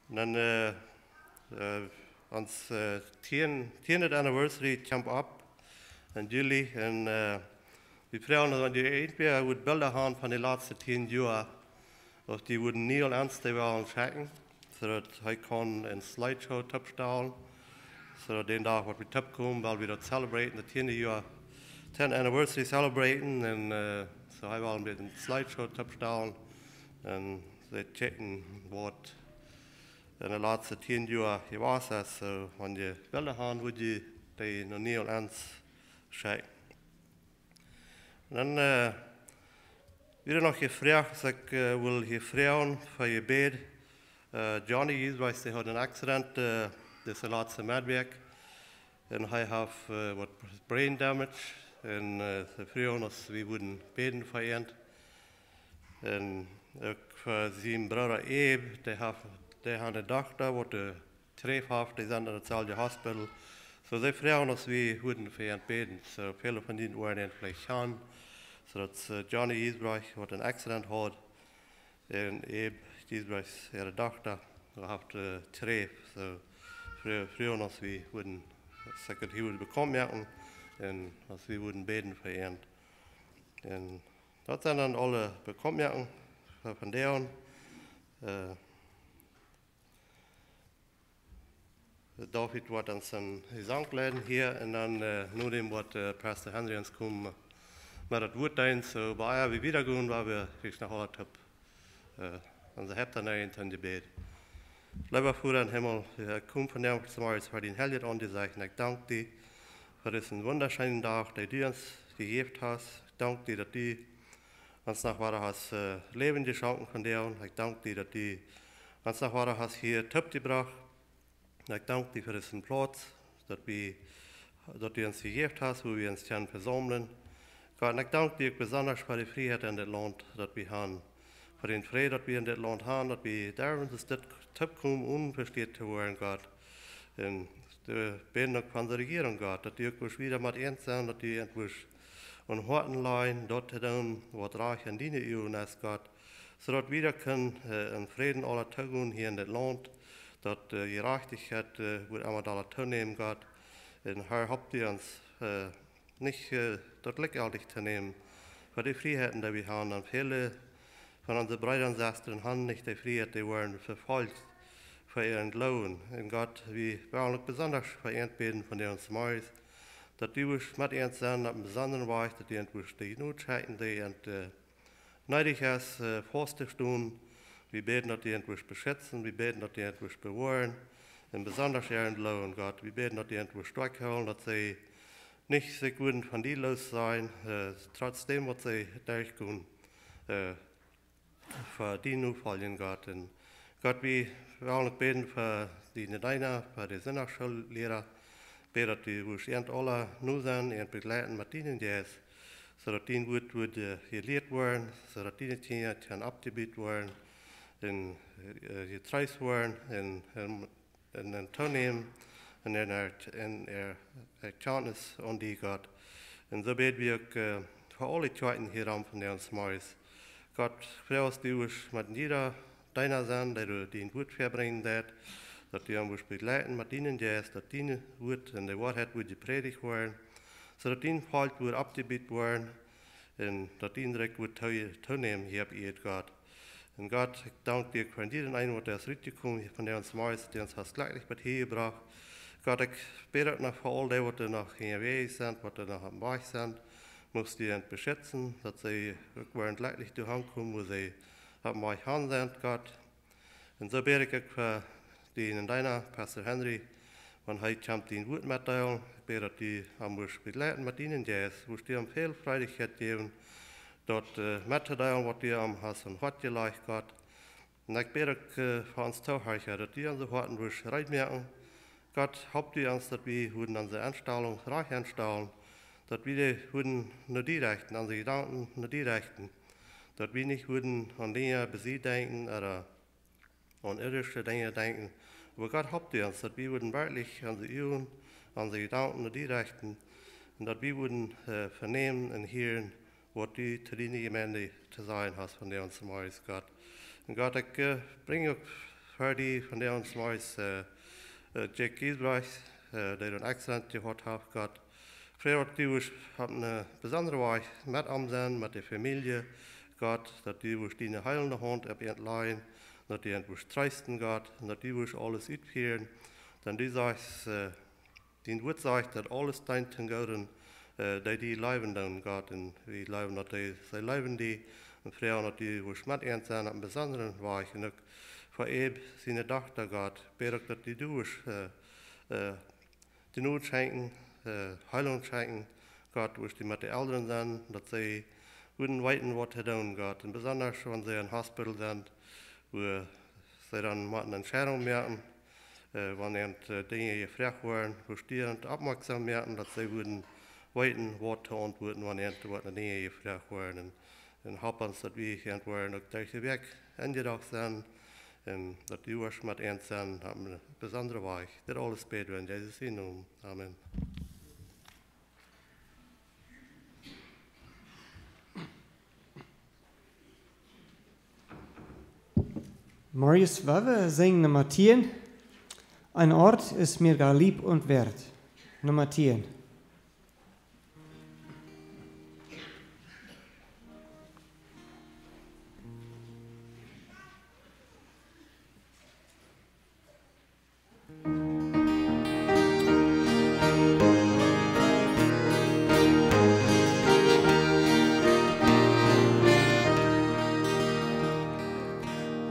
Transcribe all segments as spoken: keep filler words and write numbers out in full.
Dan, äh, äh, ons, äh, tieen, tieendet anniversary kjemt opp en Juli. Un, äh, wie froagen, wan irjentwäa wudd Bilda han von de latste tieen Joa, auf dee wudden Neil Enns dee wellen schekjen, soo daut hee kaun een slideshow toopstalen. Soo daut dän Dach waut wie toopkomen, well wie daut celebraten, daut tiende Joa, tenth anniversary celebraten. Un, äh, soo hee well een bät een slideshow toopstalen. Un see checken waut en de latste tieen Joa jewast es. Soo wan jie Bilda han, wudd jie dee no Neil Enns schekjen. Dan, äh, wia noch jefroacht, aus ekj, äh, well hia froagen fa Jebäd. Äh, Johnny Giesbrechts, dee haud een Accident, äh, dise latste Meddwäakj. Un hee haft, äh, waut brain damage. Un, äh, see froagen, aus wie wudden bäden fa am. Un uk fa sien Brooda Abe, dee haft, dee haft eene Dochta, waut de Kjräft haft, dee sent en daut selwje Hospital. Soo see froagen, aus wie wudden fa am bäden. Soo väle von junt woaren am veleicht kjanen. Soo daut, äh, Johnny Giesbrechts, waut een Accident haud, un Abe Giesbrechts äare Dochta, dee haft, äh, Kjräft. Soo fro-, froagen, aus wie wudden, aus ekj daut hia wudd bekaunt moaken, un aus wie wudden bäden fa am. Un daut sent dan aule Bekauntmoakungen fa vondoag. Äh, David woat ons een Jesank leiden hia un dan, äh, no däm woat, äh, Pastor Henry ons komen, äh, met daut Wuat deenen. Soo, ea wie wieda gonen, woa wie ieescht noch waut opp, äh, onse Häupta näajen toom Jebäd. Leewa Voda em Himmel, ekj kom vondoag zemorjes ver dien heiljet Aunjesecht. Ekj dank die fa disen wundascheenen Dach, dän du ons jejäft hast. Ekj dank die, daut du ons noch wada hast, äh, Läwen jeschonken vondoag. Ekj dank die, daut du ons noch wada hast hia toopjebrocht. Ekj dank die fa disen Plauz, daut wie, daut du ons jejäft hast, wua wie ons kjennen vesaumlen. Gott, un ekj dank die uk besonda fa de Frieheit en dit Launt, daut wie han, fa dän Fräd, daut wie en dit Launt han, daut wie derwen, daut dit toopkomen, onvesteet to woaren, Gott. Un wie bäden uk fa de Rejierunk, Gott, daut du uk wurscht wieda met ons sennen, daut du ons wurscht aum Hoaten lajen, daut to doonen, waut rajcht en diene Uagen es, Gott. Soo daut wie wieda kjennen, äh, en Fräd aula toogonen hia en dit Launt, daut, äh, Jerajchtichkjeit, äh, wudd emma dolla toonämen, Gott. Un Herr, halp du ons, äh, nich, äh, daut jlikjjeltich to nämen fa de Frieheiten, dee wie han. Un väle von onse Breeda un Sestren han nich de Frieheit, dee woaren vefolcht fa äaren Gloowen. Un Gott, wie wellen uk besonda fa an bäden vondoag zemorjes, daut du wurscht met an sennen opp eenen besondren Wajch, daut du an wurscht dee Noot schekjen, dee an, äh, needich es, äh, faust to stonen. Wie bäden, daut du an wurscht beschitzen, wie bäden, daut du an wurscht bewoaren, un besonda äaren Gloowen, Gott. Wie bäden, daut du an wurscht stoakj hoolen, daut see nich sikj wudden von die loossajen, äh, trotzdäm waut see derchgonen, äh, fa die nofoljen, Gott. Un Gott, wie wellen uk bäden fa diene Deena, fa de Sindachschoollera. Bäd, daut du wurscht an aula no sennen un begleiten met dienen Jeist, soo daut dien Wuat wudd, äh, jelieet woaren, soo daut diene Kjinja kjennen oppjebut woaren un, äh, jetreest woaren un, un, un, un toonämen un en äa, en äa Erkjantnis aun die, Gott. Un soo bäd wie uk, äh, fa aule Kjoakjen hia aum vondoag zemorjes. Gott, froag, aus du wurscht met jieda Deena sennen, dee du dien Wuat väabrinjen deist, daut du am wurscht begleiten met dienen Jeist, daut dien Wuat en de Woarheit wudd jeprädicht woaren, soo daut dien Volkj wudd oppjebut woaren un daut dien Rikj wudd too-, toonämen hia opp Ieed, Gott. Un Gott, ekj dank die uk fa jieda eenen, waut es rutjekomen hia vondoag zemorjes, daut du ons hast jlekjlich bat hia jebrocht. Gott, ekj bäd uk noch fa aul dee, waut noch unjawäajes sent, waut noch aum Wajch sent. Muchst du an beschitzen, daut see uk woaren jlekjlich doahan komen, wua see aum Wajch han sent, Gott. Un soo bäd ekj uk fa dienen Deena, Pastor Henry, wan hee kjemt dien Wuat metdeelen. Ekj bäd, daut du am wurscht begleiten met dienen Jeist, wurscht du am väl Freidichkjeit jäwen, daut, äh, mettodeelen, waut du am hast aum Hoat jelajcht, Gott. Un ekj bäd uk, äh, fa ons Toohorcha, daut du onse Hoaten wurscht rein moaken. Gott, halp du ons, daut wie wudden onse Enstalunk rajcht enstalen, daut wie dee wudden no die rechten, onse Jedanken no die rechten, daut wie nich wudden aun Dinja bie die denkjen ooda aun irdische Dinja denkjen. Oba Gott, halp du ons, daut wie wudden werkjlich onse Uagen, onse Jedanken no die rechten un daut wie wudden, äh, venämen un hieren, waut du to diene Jemeent to sajen hast vondoag zemorjes, Gott. Un Gott, ekj, äh, brinj uk Ferdi von de ons meist, äh, äh, Jack Giesbrecht, äh, dee een Accident jehaut haft, Gott. Froag daut du wurscht opp eene besondre Wies met am sennen, met de Famielje, Gott, daut du wurscht diene heilende Haunt opp an lajen, daut du an wurscht treesten, Gott, un daut du wurscht aules utfieren. Dan du sajchst, äh, dien Wuat sajcht, daut aules deent toom Gooden, äh, dee die leewen doonen, Gott. Un wie jleewen, daut dee, see leewen die. Un froag daut du wurscht met an sennen opp eene besondre Wies. Un uk fa Abe siene Dochta, Gott, bäd uk, daut du wurscht, äh, äh, de Not schenkjen, äh, Heilunk schenkjen. Gott, wurscht du met de Elren sennen, daut see wudden weeten, waut to doonen, Gott. Un besonda, wan see em Hospital sent, wua see dan motten Entscheidungen moaken, äh, wan an, äh, Dinja jefroacht woaren, wurscht du an oppmoakjsom moaken, daut see wudden weeten, waut to auntwuaden, wan an woat no Dinja jefroacht woaren. Un, un halp ons, daut wie hia woaren uk derch de Wäakj enjedocht sennen, un daut du wurscht met an sennen opp eene besondre Wies. Dit aules bäd wie en Jesus sienen Nomen. Amen. Marius Wewe singt Numma tieen. Ein Ort ist mir gar lieb und wert. Numma tieen.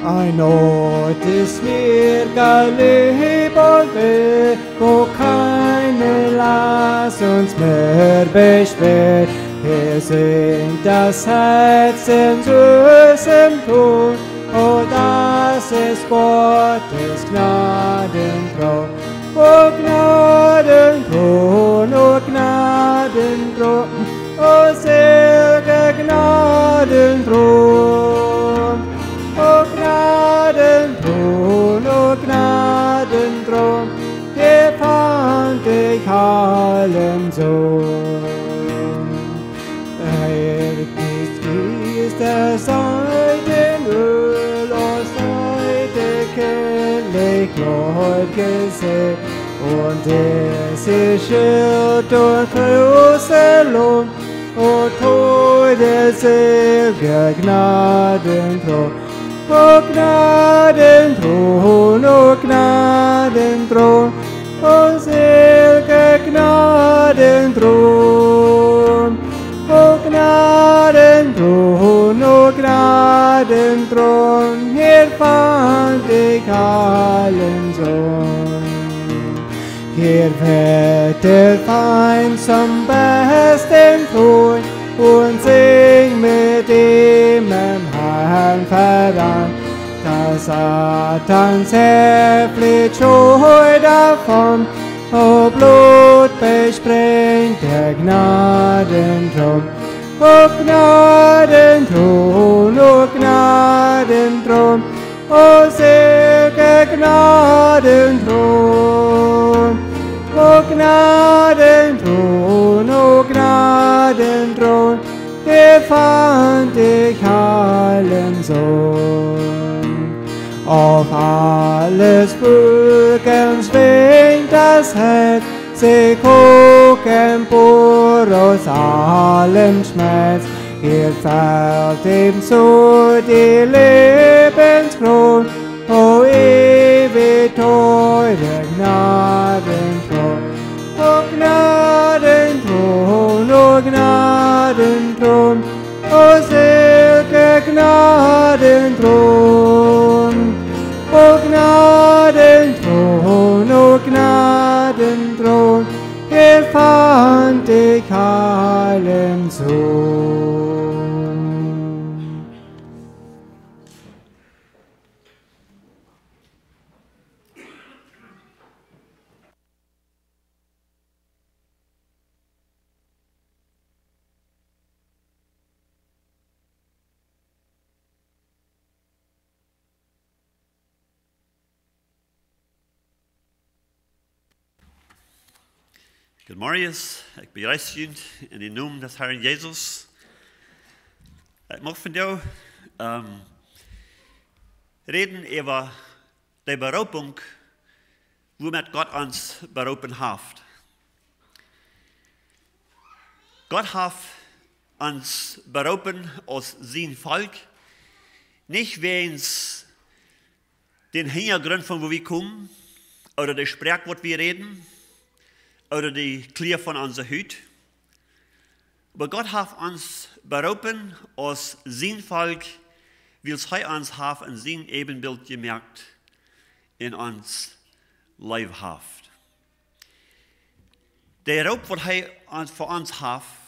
Ein Ort ist mir gar lieb und wert, wo keine Last uns mehr beschwert. Hier sinkt das Herz in süßem Ton, oh, das ist Gottes Gnadenthron. O Gnadenthron, o Gnadenthron, o selge Gnadenthron. O Gnadenthron, o Gnadenthron, hier fand ich Heil im Sohn. Herr, ist, ist der Seite Öl aus Seite kenntlich Gott gesehen, und es ist Schild und großer Lohn, o teuer selge Gnadenthron. O Gnadenthron, o Gnadenthron, o selge Gnadenthron. O Gnadenthron, o Gnadenthron, hier fand ich Heil im Sohn. Hier wird der Feind zum besten Freund und singt mit ihm im Herrn vereint. Der Satan, er flieht scheu davon, o Blut besprengt der Gnadenthron. O Gnadenthron, o Gnadenthron, o selge Gnadenthron. O Gnadenthron, o Gnadenthron, hier fand ich Heil im Sohn. Auf alles Fügen schwingt das Herz, sie hoch empor aus allem Schmerz. Hier fällt ihm zu die Lebenskron, o ewig teurer Gnadenthron. O Gnadenthron, o Gnadenthron, o selge Gnadenthron. O Gnadenthron, o Gnadenthron, hier fand ich Heil im Sohn. Goodemorjes, ekj bejreess junt en dän Nomen des Herrn Jesus. Ekj mucht vondoag, ähm, räden äwa De Beroopunk, wuamet Gott ons beroopen haft. Gott haft ons beroopen aus sien Volkj, nich wäajen dän Hinjagrunt von wua wie komen, ooda de Sproak waut wie räden, ooda de Klia von onse Hut. Oba Gott haft ons beroopen aus sien Volkj, wiels hee ons haft en sien Äbenbilt jemoakt un ons leef haft. De Roop waut hee ons, fa ons haft,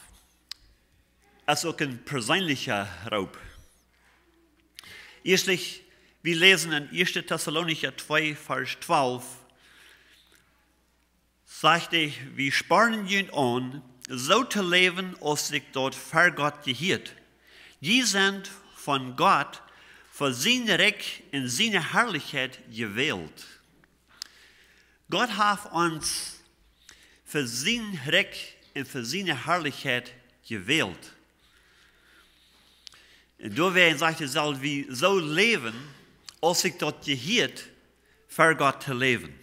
es uk een perseenlicha Roop. Ieeschtlich, wie läsen en ieeschte Tessalonicha twee, Varsch twalf, sajcht hee: "Wie spornen junt aun, soo to läwen, aus sikj daut ver Gott jehieet. Jie sent von Gott fa sien Rikj un siene Harlichkjeit jewält." Gott haft ons fa sien Rikj un fa siene Harlichkjeit jewält. Un doawäajen sajcht hee, sell wie soo läwen, aus sikj daut jehieet, ver Gott to läwen.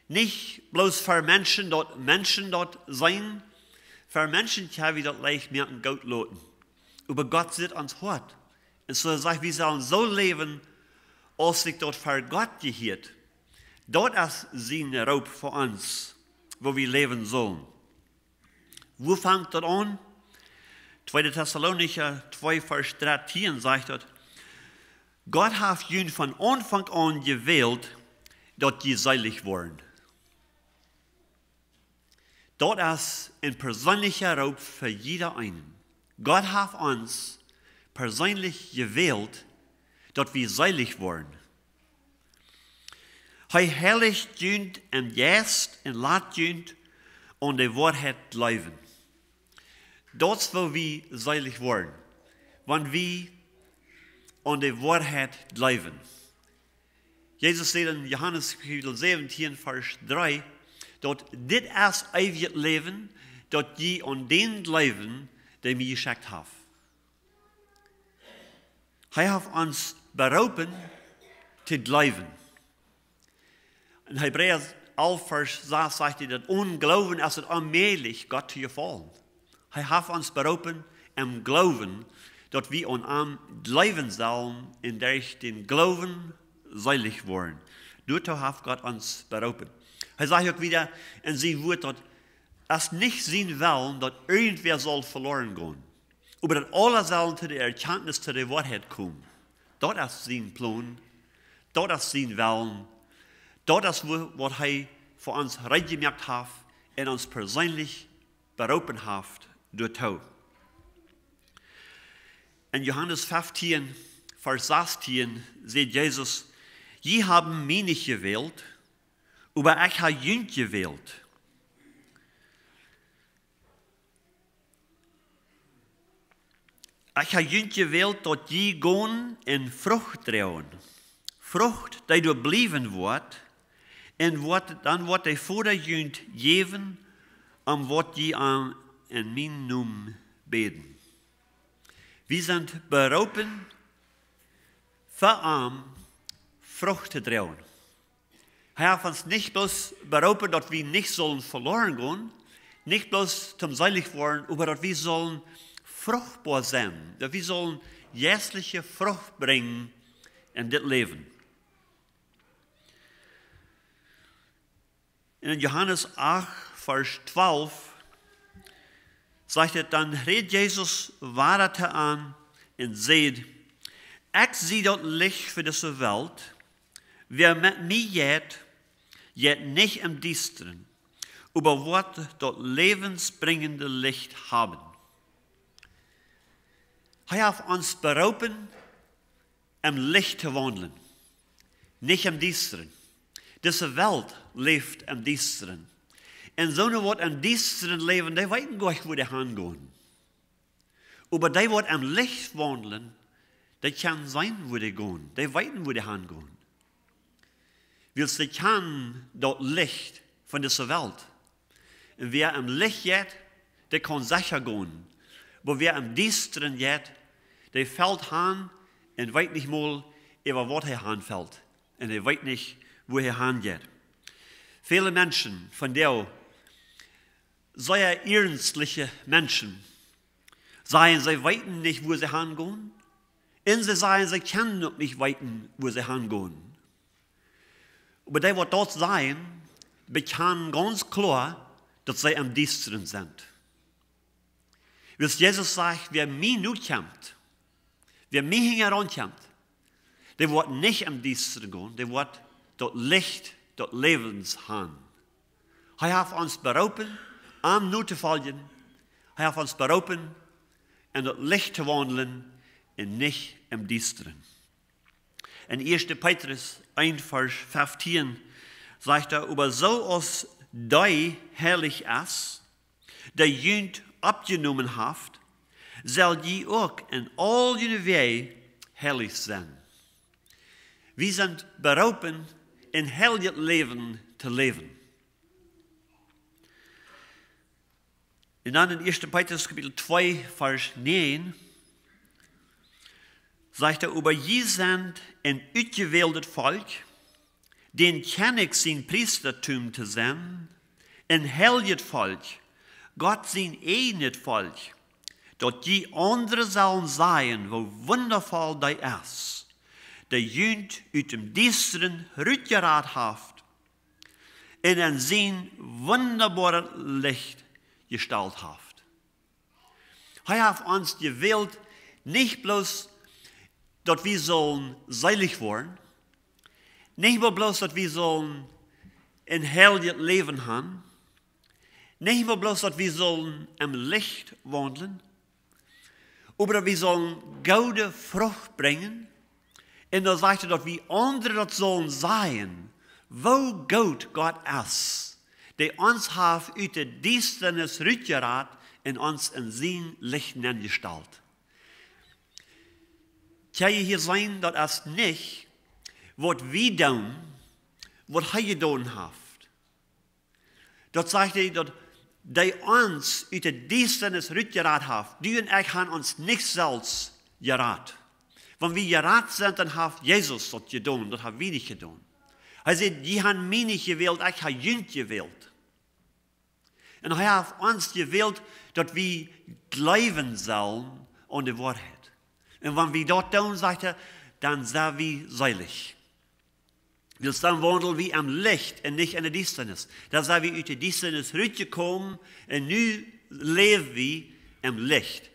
Nich bloos ver Menschen daut, Menschen daut seenen, ver Menschen kjenn wie daut leicht moaken goot loten. Oba Gott sitt ons Hoat. Un soo sajcht, wie sellen soo läwen, aus sikj daut ver Gott jehieet. Daut es sien Roop fa ons, woo wie läwen sellen. Wua fangt daut aun? Tweede Tessalonicha twee, Varsch dartieen sajcht daut: "Gott haft junt von Aunfank aun jewält, daut jie seelich woaren." Daut es een perseenlicha Roop fa jieda eenen. Gott haft ons perseenlich jewält, daut wie seelich woaren. Hee heilicht junt em Jeist un lat junt aun de Woarheit jleewen. Daut es woo wie seelich woaren, wan wie aun de Woarheit jleewen. Jesus sajcht en Johanes Kapitel säwentieen, Varsch dree, daut dit es eewjet Läwen, daut jie aun dän jleewen, dee mie jeschekjt haft. Hee haft ons beroopen to jleewen. En Hebräa alf, Varsch sas sajcht hee, daut onen Gloowen es et onmäajlich, Gott to jefaulen. Hee haft ons beroopen em Gloowen, daut wie aun am jleewen sellen un derch dän Gloowen seelich woaren. Doatoo haft Gott ons beroopen. Hee sajcht uk wieda en sien Wuat, daut es nich sien Wellen, daut irjentwäa saul veloaren gonen, oba daut aula sellen to de Erkjantnis, to de Woarheit komen. Daut es sien Plon, daut es sien Wellen, daut es woo-, waut hee fa ons reed jemoakt haft un ons perseenlich beroopen haft doatoo. En Johanes fieftieen, Varsch sastieen, sajcht Jesus: "Jie haben mie nich jewält, oba ekj hab junt jewält." "Ekj hab junt jewält, daut jie gonen un Frucht droagen. Frucht, dee doa bliewen woat, un woat, dan woat de Voda junt jäwen, om waut jie am en mienen Nomen bäden." Wie sent beroopen, fa am Frucht to droagen. Hee haft ons nich bloos beroopen, daut wie nich sellen veloaren gonen, nich bloos toom seelich woaren, oba daut wie sellen fruchtboa sennen, daut wie sellen jeistliche Frucht brinjen en dit Läwen. En Johanes acht, Varsch twalf, sajcht et: Dan rät Jesus wada to an un sajcht: "Ekj sie daut Licht fa dise Welt. Wäa met mie jeit, jeit nich em Diestren, oba woat daut läwensbrinjende Licht haben." Hee haft ons beroopen, em Licht to waundlen, nich em Diestren. Dise Welt läft em Diestren. Un soone waut em Diestren läwen, dee weeten goanich, wua dee han gonen. Oba dee waut em Licht waundlen, dee kjennen seenen, wua dee gonen. Dee weeten, wua dee han gonen. Wiels dee kjanen daut Licht von dise Welt. Un wäa em Licht jeit, dee kaun secha gonen. Oba wäa em Diestren jeit, dee felt han un weet nich mol, äwa waut hee han felt. Un hee weet nich, wua hee han jeit. Väle Menschen von dee, sea iernstliche Menschen, sajen, see weeten nich, wua see han gonen. Un see sajen, see kjennen uk nich weeten, wua see han gonen. Oba dee, waut daut sajen, bekjanen gaunz kloa, daut see em Diestren sent. Wiels Jesus sajcht, wäa mie nokjemt, wäa mie hinjaraun kjemt, dee woat nich em Diestren gonen, dee woat daut Licht daut Läwens han. Hee haft ons beroopen, am notofoljen. Hee haft ons beroopen, en daut Licht to waundlen un nich em Diestren. En ieeschte Petrus eent Varsch feftieen sajcht hee: "Oba soo aus dee heilich es, dee junt oppjenomen haft, sell jie uk en aul june Wäaj heilich sennen." Wie sent beroopen, een heiljet Läwen to läwen. Un dan en ieeschte Petrus Kapitel twee, Varsch näajen, sajcht hee: "Oba jie sent een utjewäldet Volkj, dän Kjennich sien Priestatum to sennen, een heiljet Volkj, Gott sien eejnet Volkj, daut jie aundre sellen sajen, woo wundavoll dee es, dee junt ut däm Diestren rutjerat haft un en sien wundaboaret Licht jestalt haft." Hee haft ons jewält, nich bloos daut wie sellen seelich woaren, nich mau bloos daut wie sellen een heiljet Läwen han, nich mau bloos daut wie sellen em Licht waundlen, oba daut wie sellen goode Frucht brinjen. Un dan sajcht hee, daut wie aundre daut sellen sajen, woo goot Gott es, dee ons haft ut de Diestanis rutjerat un ons en sien Licht nenjestalt. Kjenn jie hia seenen, daut es nich, waut wie doonen, waut hee jedonen haft. Daut sajcht hee, daut dee ons ut de Diestanis rutjerat haft. Du un ekj han ons nich selfst jerat. Wan wie jerat sent, dan haft Jesus daut jedonen, daut ha wie nich jedonen. Hee sajcht: "Jie han mie nich jewält, ekj ha junt jewält." Un hee haft ons jewält, daut wie jleewen sellen aun de Woarheit. Un wan wie daut doonen, sajcht hee, dan sent wie seelich. Wiels dan waundlen wie em Licht un nich en de Diestanis. Dan sent wie ut de Diestanis rutjekomen un nu läw wie em Licht.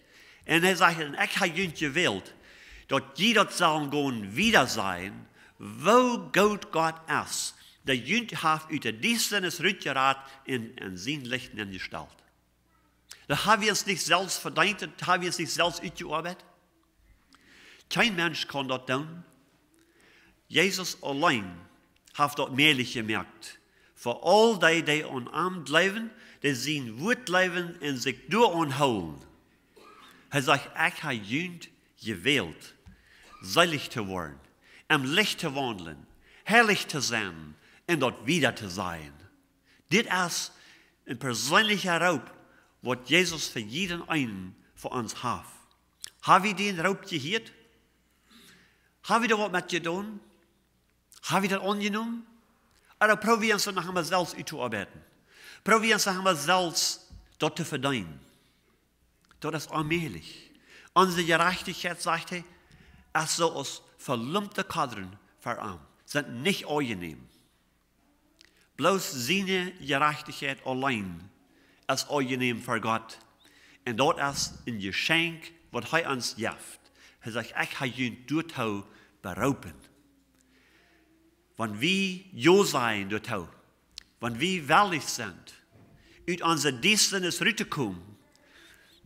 Un hee sajcht: "Un ekj ha junt jewält, daut jie daut sellen gonen wieda sajen, woo goot Gott es, dee junt haft ut de Diestanis rutjerat un en sien Licht nenjestalt." Daut ha wie ons nich selfst vedeent, daut ha wie ons nich selfst utjeoabeit. Kjeen Mensch kaun daut doonen. Jesus auleen haft daut mäajlich jemoakt. Fa aul dee, dee aun am jleewen, dee sien Wuat jleewen un sikj doaraun hoolen. Hee sajcht: "Ekj ha junt jewält, seelich to woaren, em Licht to waundlen, heilich to sennen un daut wieda to sajen." Dit es een perseenlicha Roop, waut Jesus fa jieda eenen von ons haft. Ha wie dän Roop jehieet? Ha wie doa waut met jedonen? Ha wie daut aunjenomen? Ooda proow wie ons daut noch emol selfst uttoabeiten? Proow wie ons noch emol selfst daut to vedeenen? Daut es onmäajlich. Onse Jerajchtichkjeit, sajcht hee, es soo aus velumpte Kodren ver am. Sent nich aunjenäm. Bloos siene Jerajchtichkjeit auleen es aunjenäm ver Gott. Un daut es een Jeschenkj, waut hee ons jeft. Hee sajcht: "Ekj ha junt doatoo beroopen." Wan wie jo sajen doatoo, wan wie wellich sent, ut onse Diestanis ruttokomen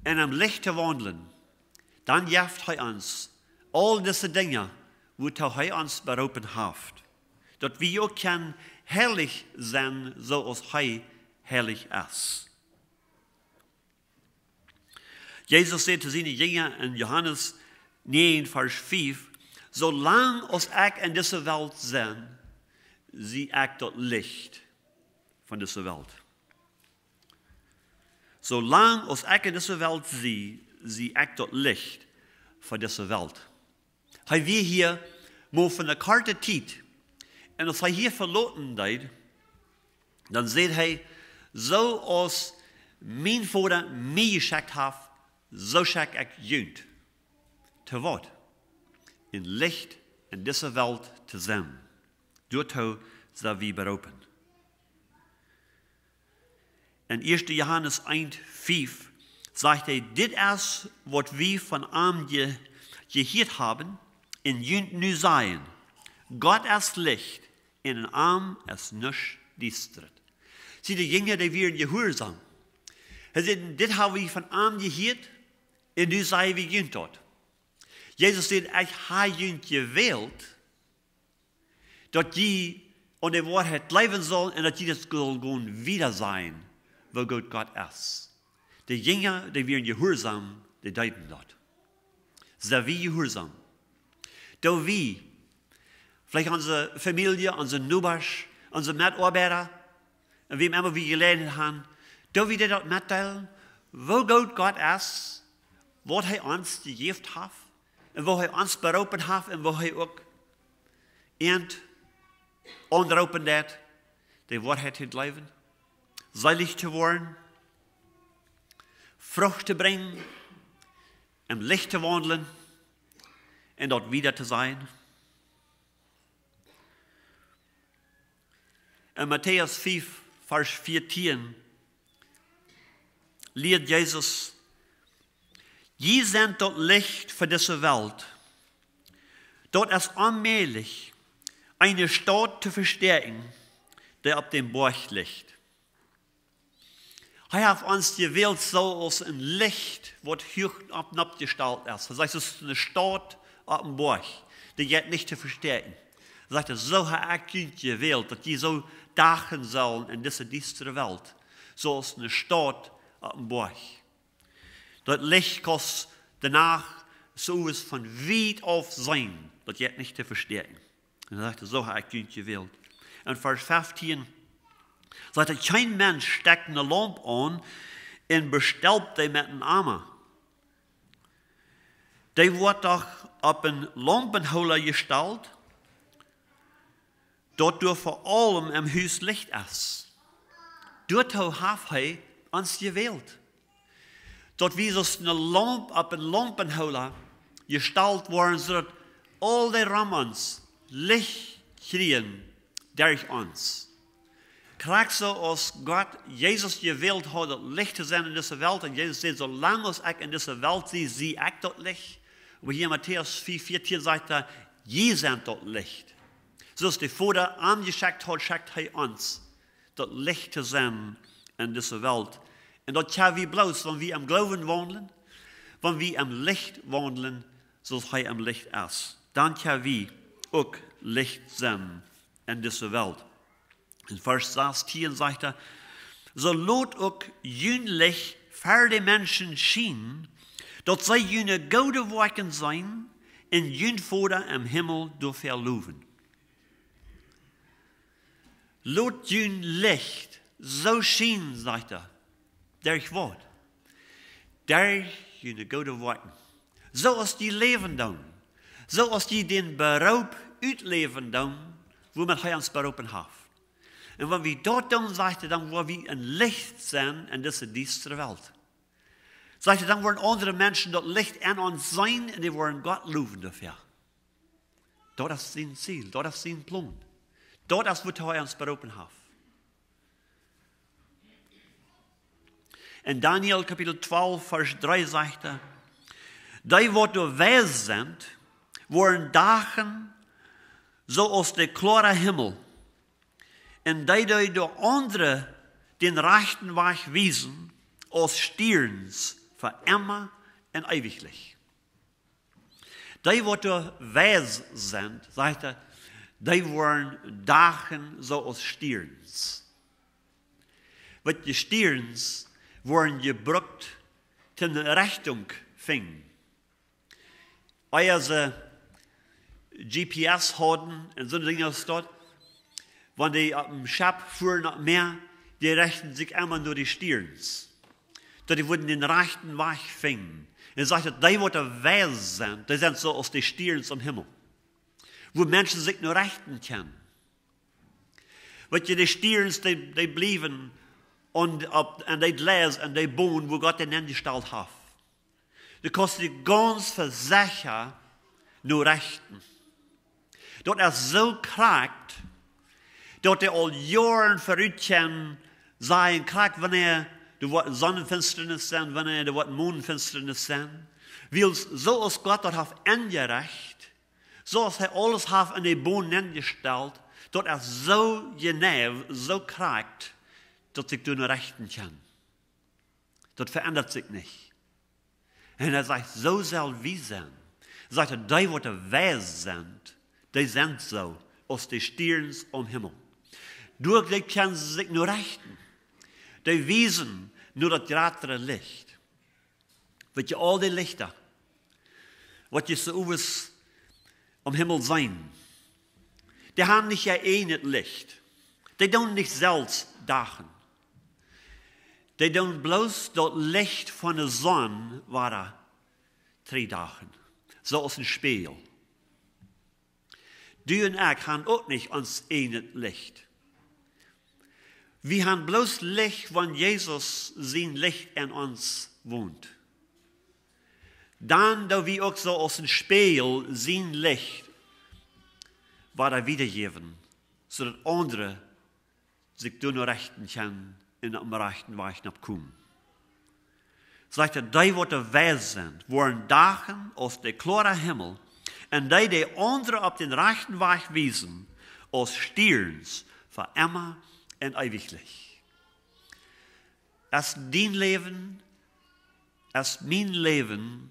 un em Licht to waundlen, dan jeft hee ons aul dise Dinja, wuatoo hee ons beroopen haft. Daut wie uk kjennen heilich sennen, soo aus hee heilich es. Jesus säd to siene Jinja en Johanes näajen, Varsch fief: "Soo lang aus ekj en dise Welt sie, sie ekj daut Licht von dise Welt." "Soo lang aus ekj en dise Welt sie, sie ekj daut Licht von dise Welt." Hee wia hia mau fa eene korte Tiet, Un aus hee hia veloten deed, dan säd hee: "Soo aus mien Voda mie jeschekjt haft, soo schekj ekj junt." To waut? Een Licht en dise Welt to sennen. Doatoo sent wie beroopen. En ieeschte Johanes eent fief sajcht hee: "Dit es waut wie von am je-, jehieet haben un junt nu sajen: Gott es Licht un en am es nuscht diestret." See, de Jinja, dee wieren jehuarsom. Hee säd: "Dit hab wie von am jehieet un nu saj wie junt daut." Jesus säd: "Ekj hab junt jewält, daut jie aun de Woarheit jleewen sellen un daut jie daut sellen gonen wieda sajen, woo goot Gott es." De Jinja, dee wieren jehuarsom, dee deeden daut. Sent wie jehuarsom? Doo wie, veleicht onse Famielje, onse Nobasch, onse Metoabeida, un wäm emma wie Jeläajenheit haben, doo wie dee daut metdeelen, woo goot Gott es, waut hee ons jejäft haft, un woo hee ons beroopen haft, un woo hee uk an aunroopen deed, de Woarheit to jleewen, seelich to woaren, Frucht to brinjen, em Licht to waundlen un daut wieda to sajen. En Matäus fief, Varsch vieetieen, lieet Jesus: "Jie sent daut Licht fa dise Welt. Daut es onmäajlich, eene Staut to vestäakjen, dee opp dän Boajch licht." Hee haft ons jewält soo aus een Licht, waut huach opp, oppjestalt es. Hee sajcht, daut es eene Staut opp een Boajch, dee jeit nich to vestäakjen. Hee sajcht, soo hab ekj junt jewält, daut jie soo dachen sellen en dise diestre Welt, soo aus eene Staut opp een Boajch. Daut Licht kaust de Nacht soo aus von wiet auf seenen, daut jeit nich to vestäakjen. Un dan sajcht hee, soo hab ekj junt jewält. En Varsch feftieen sajcht hee: "Kjeen Mensch stekjt eene Laump aun un bestelpt dee met een Ama. Dee woat doch opp een Laumpenhoola jestalt, daut doa fa aulem em Hus Licht es." Doatoo haft hee ons jewält, daut wie soo aus eene Laump opp een Laumpenhoola jestalt woaren, soo daut aul dee rom ons Licht kjrieen derch ons. Krakjt soo aus Gott Jesus jewält haud, daut Licht to sennen en dise Welt. Un Jesus säd: "Soo lang aus ekj en dise Welt sie, sie ekj daut Licht." Oba hia en Matäus fief vieetieen sajcht hee: "Jie sent daut Licht." Soo aus de Voda am jeschekjt haud, schekjt hee ons, daut Licht to sennen en dise Welt. Un daut kjenn wie bloos, wan wie em Gloowen waundlen, wan wie em Licht waundlen, soo aus hee em Licht es. Dan kjenn wie uk Licht sennen en dise Welt. En Varsch sastieen sajcht hee: "Soo lot uk jun Licht ver de Menschen schienen, daut see june goode Woakjen seenen un jun Voda em Himmel doafäa lowen." Lot jun Licht soo schienen, sajcht hee. Derch waut? Derch june goode Woakjen. Soo aus jie läwen doonen. Soo aus jie dän Beroop utläwen doonen, wuamet hee ons beroopen haft. Un wan wie daut doonen, sajcht hee, dan woa wie een Licht sennen en dise diestre Welt. Sajcht hee, dan woaren aundre Menschen daut Licht en ons seenen un dee woaren Gott lowen doafäa. Daut es sien Ziel, daut es sien Plon. Daut es, waut hee ons beroopen haft. En Daniel Kapitel twalf, Varsch dree sajcht hee: "Dee waut doa weis sent, woaren dachen soo aus de kloare Himmel. Un dee, dee doa aundre dän rajchten Wajch wiesen, aus Stierns fa emma un eewich." Dee waut doa weis sent, sajcht hee, dee woaren dachen soo aus Stierns. Waut de Stierns woaren jebrukt, toom Rechtunk finjen. Ea see G P S hauden un soone Dinja aus daut, wan dee opp een Schepp fuaren opp Mäa, dee rechten sikj emma no de Stierns, daut dee wudden dän rajchten Wajch finjen. Un sajcht daut, dee waut doa weis sent, dee sent soo aus de Stierns aum Himmel, wua Menschen sikj no rechten kjennen. Weet jie, de Stierns, dee, dee bliewen aun, opp, aun dee Gleis, aun dee Boon, wua Gott an enjestalt haft. Du kaust die gaunz secha no rechten. Daut es soo krakjt, daut dee aul Joaren verut kjennen sajen, krakjt wanea doa woat Sonnenfinsternis sennen, wanea doa woat Moonfinsternis sennen. Wiels soo aus Gott daut haft enjerecht, soo aus hee aules haft en de Boon enjestalt, daut es soo jeneiw, soo krakjt, daut sikj doa no rechten kaun. Daut veendat sikj nich. Un hee sajcht, soo sell wie sennen. Sajcht hee, dee waut weis sent, dee sent soo aus de Stierns aum Himmel. Doa kjennen see sikj no rechten. Dee wiesen no daut jratre Licht. Weet jie, aul dee Lichta, waut jie soo owes aum Himmel seenen, dee haben nich äa eejnet Licht. Dee doonen nich selfst dachen. Dee doonen bloos daut Licht von de Sonn wada trigjdachen. Soo aus een Spieejel. Du un ekj haben uk nich ons eejnet Licht. Wie haben bloos Licht, wan Jesus sien Licht en ons wont. Dan doo wie uk soo aus een Spieejel sien Licht wada wiedajäwen, soo daut aundre sikj doa no rechten kjennen un oppem rajchten Wajch nopp komen. Sajcht hee, dee waut weis sent, woaren dachen aus de kloare Himmel, un dee, dee aundre opp dän rajchten Wajch wiesen, aus Stierns fa emma un eewich Licht. Es dien Läwen, es mien Läwen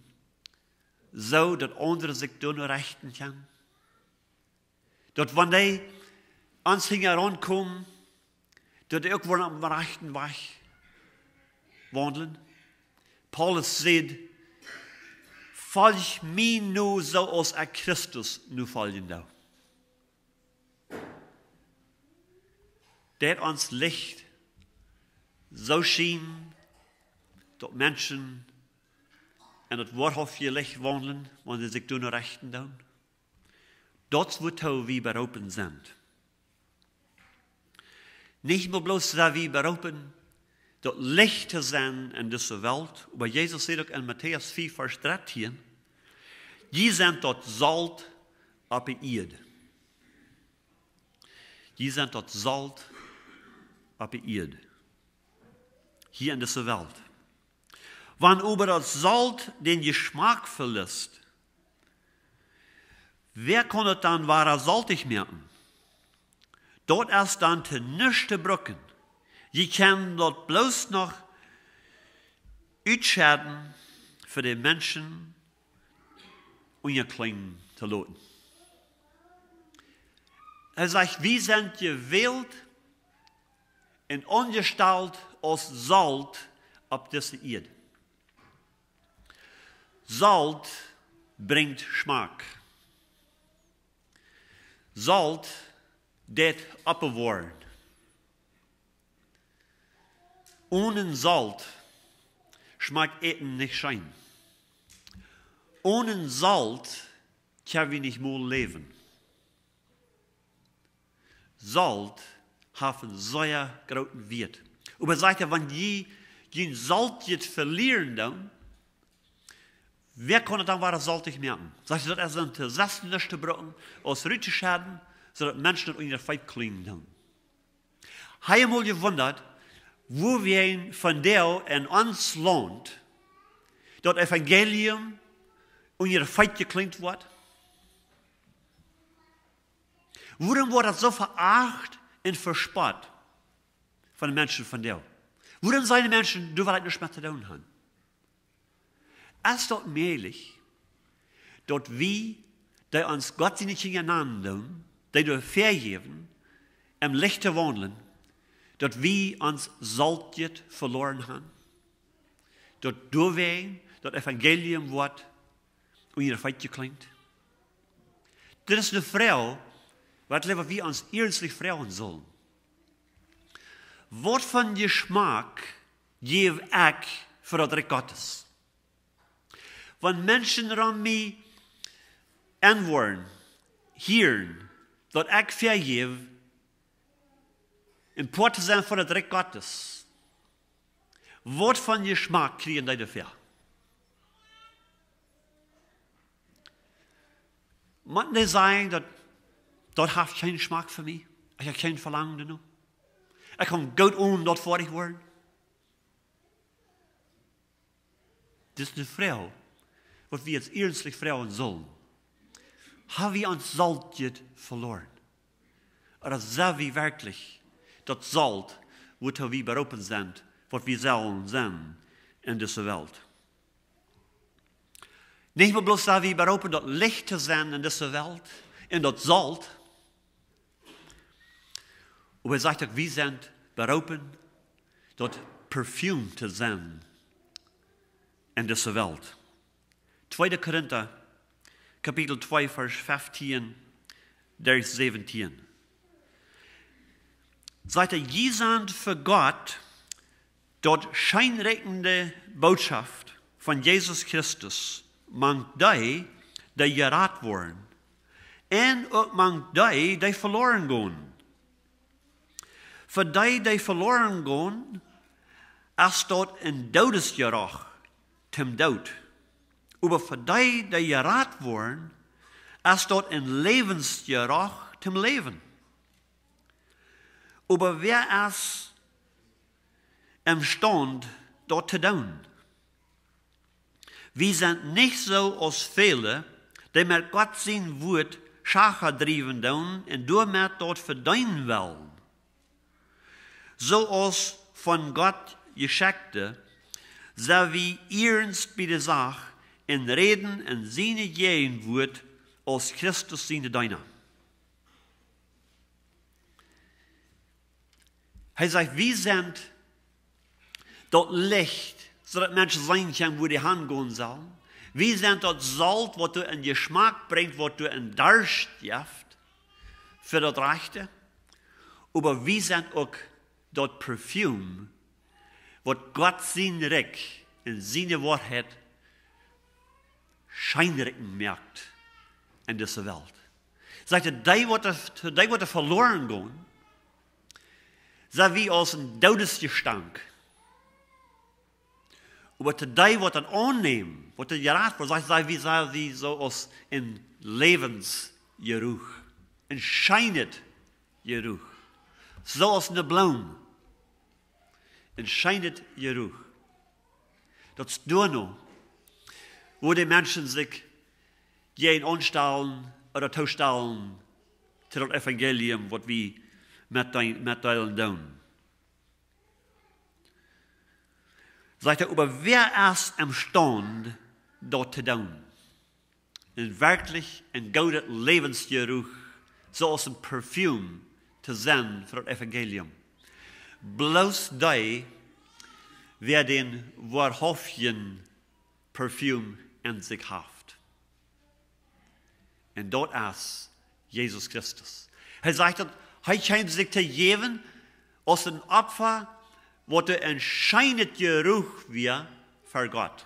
soo daut aundre sikj doa no rechten kjennen? Daut wan dee ons hinjaraun komen, daut dee uk woaren oppem rajchten Wajch waundlen? Paulus sajcht, folj mie no soo aus ekj Christus no foljen doo. Daut ons Licht soo schienen, daut Menschen en daut woarhauftje Licht waundlen, wan see sikj doa no rechten doonen. Daut es wuatoo wie beroopen sent. Nich mau bloos sent wie beroopen, daut Licht to sennen en dise Welt, oba Jesus sajcht uk en Matäus fief, Varsch dartieen, jie sent daut Solt opp de Ieed. Jie sent daut Solt opp de Ieed. Hia en dise Welt. Wan oba daut Solt dän Jeschmack veliet, wäa kaun daut dan wada soltich moaken? Daut es dan to nuscht to brucken. Jie kjennen daut bloos noch utschedden fa de Menschen unjaklinjen to loten. Hee sajcht, wie sent jewält un aunjestalt aus Solt opp dise Ieed. Solt brinjt Schmack. Solt deit oppbewoaren. Onen Solt schmakjt Äten nich scheen. Onen Solt kjenn wie nich mol läwen. Solt haft een sea grooten Wieet. Oba sajcht hee, wan jie jun Solt jeit velieren dan, wäa kaun et dan wada soltich moaken? Sajcht hee, daut es dan to sessen, nuscht to brucken, aus rut to schedden, soo daut Menschen daut unja de Feet kjlieen doonen. Hab jie mol jewundat, wuarom von doa en ons Launt daut Evangelium unja de Feet jekjlieen woat? Wuarom woat daut soo veacht un vespott von de Menschen von doa? Wuarom sent de Menschen, doa well ekj nuscht met to doonen haben? Es daut mäajlich, daut wie, dee ons Gott siene Kjinja nanen doonen, dee doa väajäwen, em Licht to waundlen, daut wie ons Solt veloaren haben? Daut doawäajen daut Evangelium woat unja de Feet jekjlieen? Daut es eene Froag, waut ekj jleew, waut wie ons iernstlich froagen sellen. Waut fa Jeschmack jäw ekj fa daut Rikj Gottes? Wan Menschen rom mie enwoaren, hieren, daut ekj väajäw, En Poat to sennen von daut Rikj Gottes. Waut fa Jeschmack kjrieen dee doafäa? Mott eena sajen daut, daut haft kjeen Jeschmack fa mie? Ekj hab kjeen Velangen doano. Ekj kaun goot onen daut foadich woaren. Dit es eene Froag, waut wie ons iernstlich froagen sellen. Hab wie ons Solt veloaren? Ooda sent wie werkjlich daut Solt, wuatoo wie beroopen sent, waut wie sellen sennen en dise Welt? Nich mau bloos sent wie beroopen daut Licht to sennen en dise Welt, en daut Solt. Oba hee sajcht uk, wie sent beroopen daut Parfüm to sennen en dise Welt. Tweede Korinta, Kapitel twee, Varsch feftieen derch säwentieen. Sajcht hee: Jie sent fa Gott daut scheenrikjende Bootschoft von Jesus Christus, mank dee, dee jerat woaren, un uk mank dee, dee veloaren gonen. Fa dee, dee veloaren gonen, es daut een Doodesjerocht toom Doot. Oba fa dee, dee jerat woaren, es daut een Läwensjerocht toom Läwen. Oba wäa es emstaund daut to doonen? Wie sent nich soo aus väle, dee met Gott sien Wuat Schacha driewen doonen un doamet daut vedeenen wellen. Soo aus von Gott jeschekjte, sent wie iernst bie de Sach un räden en siene Jäajenwuat aus Christus siene Deena. Hee sajcht, wie sent daut Licht, soo daut Menschen seenen kjennen, wua dee hangonen sellen. Wie sent daut Solt, waut doa een Jeschmack brinjt, waut doa een Darscht jeft fa daut Rajchte. Oba wie sent uk daut Parfüm, waut Gott sien Rikj un siene Woarheit scheenrikjen moakt en dise Welt. Sajcht hee, dee waut, dee waut veloaren gonen, sent wie aus een Doodesjestank. Oba to dee waut daut aunnämen, waut doa jerat woaren, sajcht hee, wie sent wie soo aus een Läwensjeruch, een scheenet Jeruch. Soo aus eene Bloom. Een scheenet Jeruch. Daut es doano, wua de Menschen sikj jäajen aunstalen ooda toostalen to daut Evangelium, waut wie met dee, metdeelen doonen. Sajcht hee, oba wäa es emstaund daut to doonen? Een werkjlich een goodet Läwensjeruch, soo aus een Parfüm to sennen fa daut Evangelium. Bloos dee, wäa dän woarhauftjen Parfüm en sikj haft. Un daut es Jesus Christus. Hee sajcht daut, hee kjeem sikj to jäwen aus een Opfa, waut een scheenet Jeruch wia fa Gott.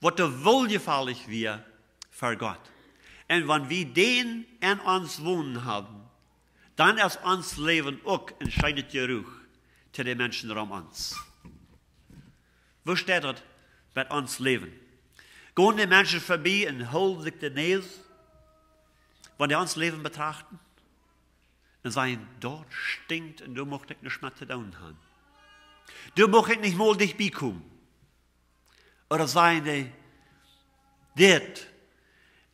Waut wooljefaulich wia fa Gott. Un wan wie dän en ons wonen haben, dan es ons Läwen uk een scheenet Jeruch to de Menschen rom ons. Woo steit daut met ons Läwen? Gonen de Menschen verbie un hoolen sikj de Näs, wan dee ons Läwen betrachten? Un sajen, daut stinkjt un doa mucht ekj nuscht met to doonen haben. Doa mucht ekj nich mol dicht bie komen. Ooda sajen dee, dit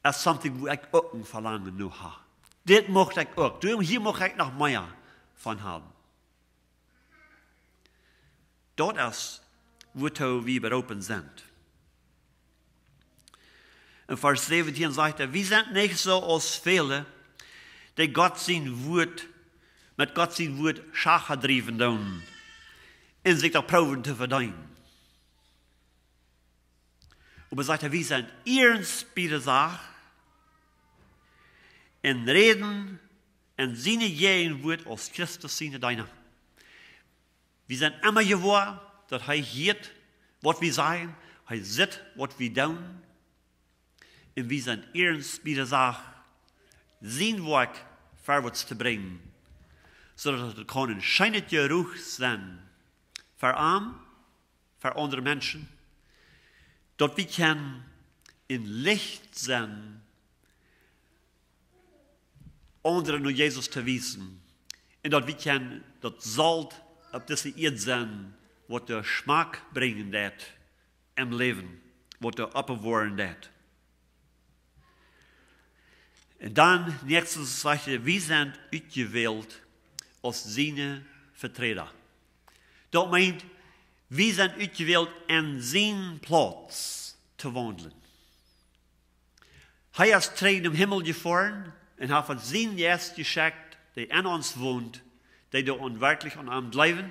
es something, wua ekj uk een Velangen no hab. Dit mucht ekj uk. Doa, hia mucht ekj noch mea von haben. Daut es, wuatoo wie beroopen sent. En Varsch säwentieen sajcht hee, wie sent nich soo aus väle, dee Gott sien Wuat, met Gott sien Wuat Schacha driewen doonen un sikj daut proowen to vedeenen. Oba sajcht hee, wie sent iernst bie de Sach un räden en siene Jäajenwuat aus Christus siene Deena. Wie sent emma jewoa, daut hee hieet, waut wie sajen, hee sitt, waut wie doonen. Un wie sent iernst bie de Sach, sien Woakj verwoats to brinjen, soo daut et kaun een scheenet Jeruch sennen fa am, fa aundre Menschen, daut wie kjennen een Licht sennen, aundre no Jesus to wiesen, un daut wie kjennen daut Solt opp dise Ieed sennen, waut de Schmack brinjen deit em Läwen, waut de oppbewoaren deit. Un dan, näakjstens sajcht hee, wie sent utjewält aus siene Veträda. Daut meent, wie sent utjewält, en sienen Plauz to waundlen. Hee es trigj nom Himmel jefoaren un haft sienen Jeist jeschekjt, dee en ons wont, dee doa werkjlich aun am jleewen.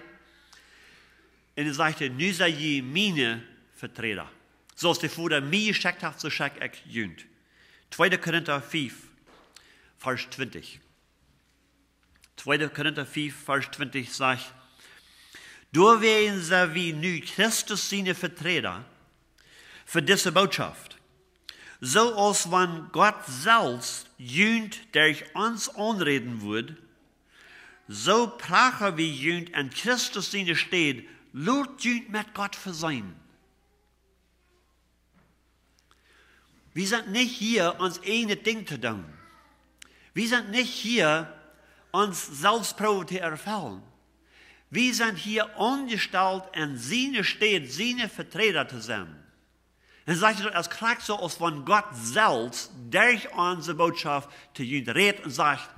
Un dan sajcht hee: "Nu sent jie miene Veträda. Soo aus de Voda mie jeschekjt haft, soo schekj ekj junt." Tweede Korinta fiew, Varsch twintich. Tweede Korinta fiew, Varsch twintich sajcht: "Doawäajen sent wie nu Christus siene Veträda fa dise Botschaft. Soo aus wan Gott selfst junt derch ons aunräden wudd, soo pracha wie junt en Christus siene Städ, lot junt met Gott vesenen." Wie sent nich hia, ons eejnet Dinkj to doonen. Wie sent nich hia, ons selfst proowen to erfellen. Wie sent hia aunjestalt, en siene Städ siene Veträda to sennen. Un sajcht hee daut aus krakjt soo, aus wan Gott selfst derch onse Botschaft to junt rät un sajcht: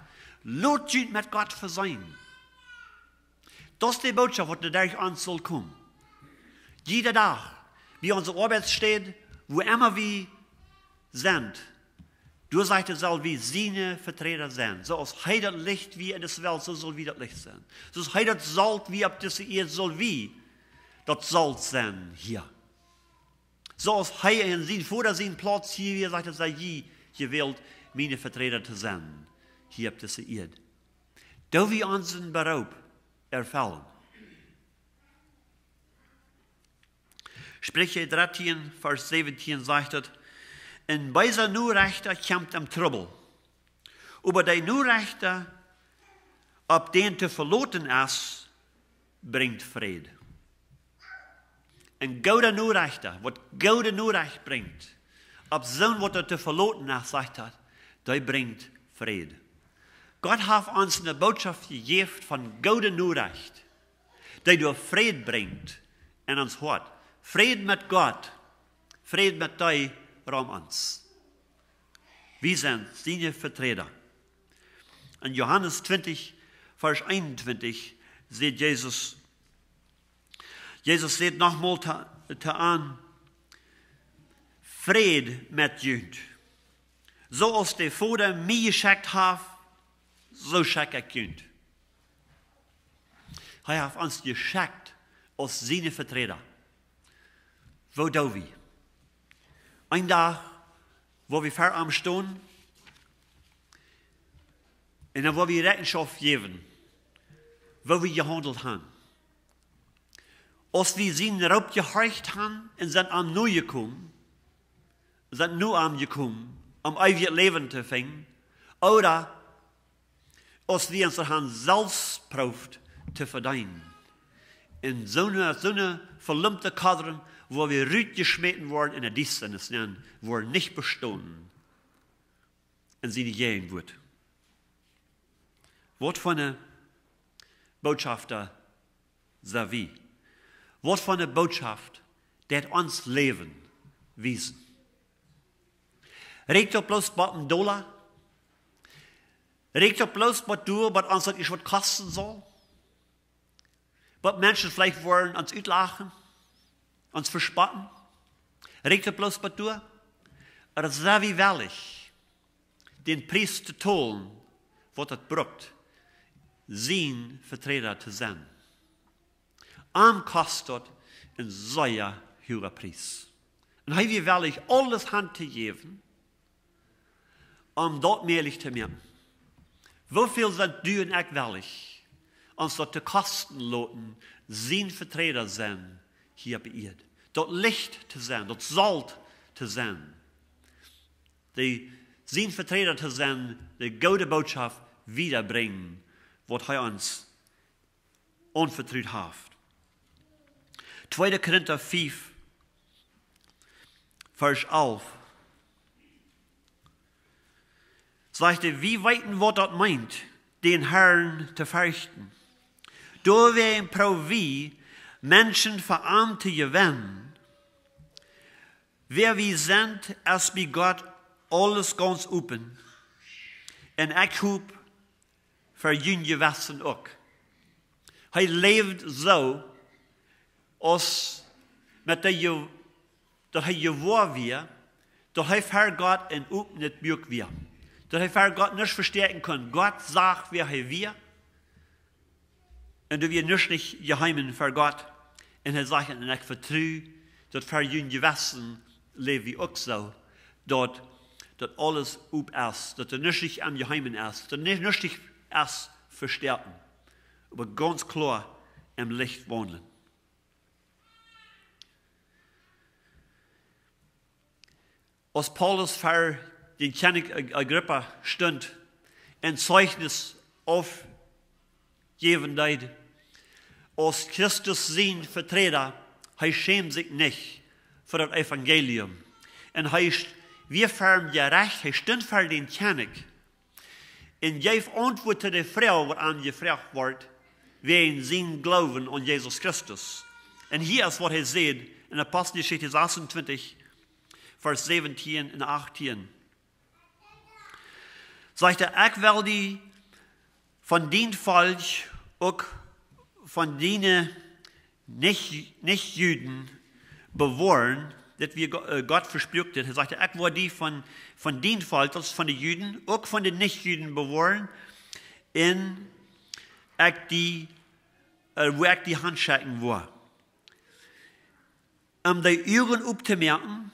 "Lot junt met Gott vesenen." Daut es de Botschaft, waut derch ons saul komen. Jieda Dach, bie onse Oabeitsstäd, wua emma wie sent, doa sajcht hee, sell wie siene Veträda sennen. Soo aus hee daut Licht wia en dise Welt, soo sell wie daut Licht sennen. Soo aus hee daut Solt wia opp dise Ieed, sell wie daut Solt sennen hia. Soo aus hee en sien Voda sienen Plauz hia wia, sajcht hee, sent jie jewält, miene Veträda to sennen hia opp dise Ieed. Doo wie onsen Beroop erfellen. Spricha dartieen, Varsch säwentieen sajcht et: "Een beesa Norechta kjemt em Trubbel, oba de Norechta, opp dän to veloten es, brinjt Fräd." Een gooda Norechta, waut goode Norecht brinjt, opp soon waut doa to veloten es, sajcht hee, dee brinjt Fräd. Gott haft ons eene Botschaft jejäft von goode Norecht, dee doa Fräd brinjt en ons Hoat. Fräd met Gott, Fräd met dee rom ons. Wie sent siene Veträda. En Johanes twintich, Varsch eenuntwintich, sajcht Jesus, Jesus sajcht nochmol to, to an: "Fräd met junt. Soo aus de Voda mie jeschekjt haft, soo schekj ekj junt." Hee haft ons jeschekjt aus siene Veträda. Woo doo wie? Een Dach, wua wie ver am stonen, un dan woa wie Rechenschoft jäwen, woo wie jehaundelt haben. Aus wie sienen Roop jehorcht haben un sent am nojekomen, sent no am jekomen, om eewjet Läwen to finjen, ooda aus wie ons haben selfst proowt to vedeenen. En soone, soone velumpte Kodren, wua wie rutjeschmäten worden en de Diestanis, un woaren nich bestonen en siene Jäajenwoat. Waut fa eene Botschaft sent wie? Waut fa eene Botschaft deit ons Läwen wiesen? Rieekjt daut bloos bie een Dolla? Rieekjt daut bloos bie doa, waut ons daut ieescht waut kosten saul? Waut Menschen veleicht woaren ons utlachen, ons vespotten? Rieekjt daut bloos bie doa? Ooda sent wie wellich, dän Pries to tolen, waut et brukt, sien Veträda to sennen? Am kost daut een sea huaga Pries. Un hee wia wellich aules han to jäwen, om daut mäajlich to moaken. Woo väl sent du un ekj wellich, ons daut to kosten loten, sien Veträda sennen hia opp de Ieed? Daut Licht to sennen, daut Solt to sennen, dee, sien Veträda to sennen, de goode Botschaft wiedabrinjen, waut hee ons aunvetrut haft. Tweede Korinta fief, Varsch alf. Sajcht hee, wie weeten, waut daut meent, dän Herrn to ferchten. Doawäajen proow wie, Menschen fa am to jewennen. Wäa wie sent, es bie Gott aules gaunz open. Un ekj hop, fa jun Jewessen uk. Hee läwd soo, aus met de Je-, daut hee jewoa wia, daut hee ver Gott een opnet Buak wia. Daut hee ver Gott nuscht vestäakjen kunn. Gott sach, wäa hee wia. Un doa wia nuscht nich jeheem ver Gott. Un hee sajcht, un ekj vetru, daut ver jun Jewessen läw wie uk soo, daut, daut aules op es, daut doa nuscht nich aum Jeheemen es, daut nich, nuscht nich es vestäakjen, oba gaunz kloa em Licht waundlen. Aus Paulus ver dän Kjennich Ag-, Agrippa stunt un Zeichnis aufjäwen deed, aus Christus sien Veträda, hee schämd sikj nich fa daut Evangelium. Un hee st-, wia ver am Jerecht, hee stunt ver dän Kjennich un jeef Auntwuat to de Froag, waut am jefroacht wort, wäajen sien Gloowen aun Jesus Christus. Un hia es, waut hee sajcht en Aposteljeschicht sasuntwintich, Varsch säwentieen un achtieen. Sajcht hee, ekj well die von dien Volkj, uk von diene nich, nich Juden bewoaren, daut wie Go-, äh, Gott vesprakjt, hee sajcht, ekj woa die von, von dien Volkj, daut es von de Juden, uk von de nich Juden bewoaren, un ekj die, äh, wua ekj die hanschekjen woa. Om de Uagen optomoaken,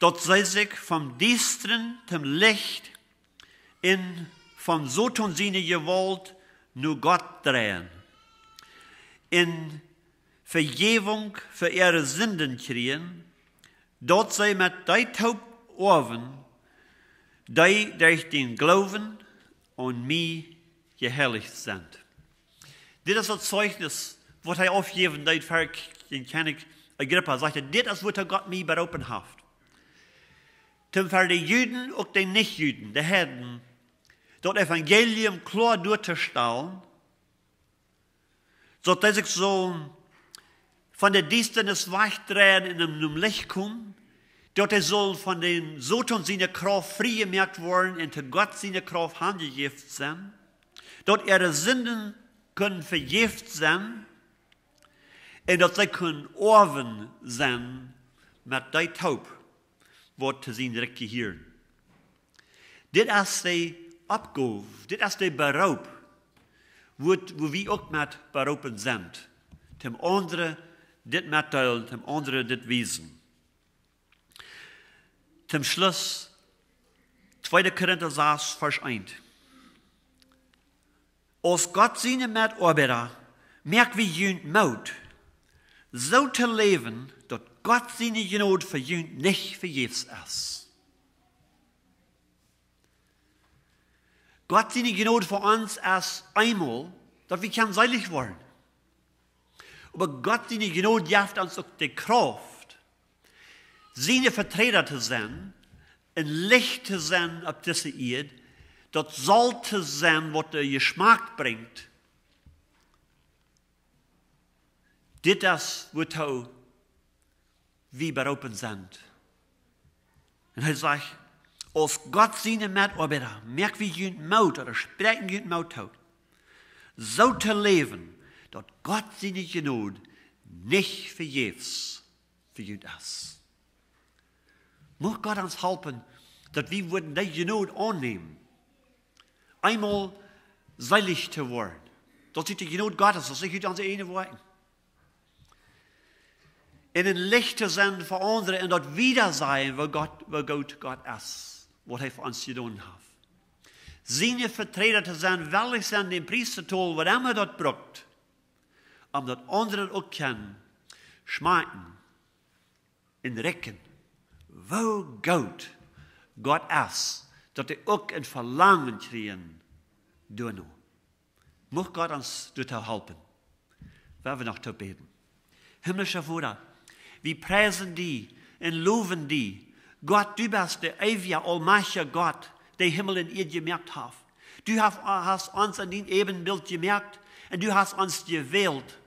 daut see sikj vom Diestren tom Licht un von Soton siene Jewault no Gott dreien, un Vejäwunk fa äare Sinden kjrieen, daut see met dee toop oawen, dee derch dän Gloowen aun mie jeheilicht sent. Dit es daut Zeichnis, waut hee aufjäwen deed ver dän Kjennich Agrippa. Sajcht hee, dit es, waut Gott mie beroopen haft. Toom ver de Juden, uk de nich Juden, de Heiden, daut Evangelium kloa doatostalen, soo daut see sikj sullen von de Diestanis wajchdreien un em, em Licht komen, daut see sullen von dän Soton siene Krauft frie jemoakt woaren un to Gott siene Krauft hanjejäft sennen, daut äare Sinden kunnen vejäft sennen un daut see kunnen Oawen sennen met dee toop, waut to sien Rikj jehieren. Dit es de Oppgow, dit es de Beroop, wua, wua wie uk met beroopen sent, däm aundren dit metdeelen, däm aundren dit wiesen. Toom Schluss, tweede Korinta sas, Varsch eent. Aus Gott siene Metoabeida moak wie junt Moot, soo to läwen, daut Gott siene Jnod fa junt nich vejäfs es. Gott siene Jnod fa ons es eemol, daut wie kjennen seelich woaren. Oba Gott siene Jnod jeft ons uk de Krauft, siene Veträda to sennen, een Licht to sennen opp dise Ieed, daut Solt to sennen, waut de Jeschmak brinjt. Dit es, wuatoo wie beroopen sent. Un hee sajcht, aus Gott siene Metoabeida moak wie junt Moot, ooda spräakjen junt Moot too, soo to läwen, daut Gott siene Jnod nich vejäfs fa junt es. Mucht Gott ons halpen, daut wie wudden dee Jnod aunnämen, eemol seelich to woaren. Daut es de Jnod Gottes, daut es nich ut onse ieejne Woakjen. Un een Licht to sennen fa aundre un daut wieda sajen, woo Gott, woo goot Gott es, waut hee fa ons jedonen haft. Siene Veträda to sennen, wellich sennen, dän Pries to tolen, waut emma daut brukt, om daut aundre uk kjennen schmakjen un rikjen, woo goot Gott es, daut dee uk een Velangen kjrieen doano. Mucht Gott ons doatoo halpen. Woa wie noch toop bäden. Himmlischa Voda, wie priesen die un lowen die. Gott, du best de eewja, aulmajchtja Gott, dee Himmel un Ieed jemoakt haft. Du hast, hast ons en dien Äwenbilt jemoakt un du hast ons jewält,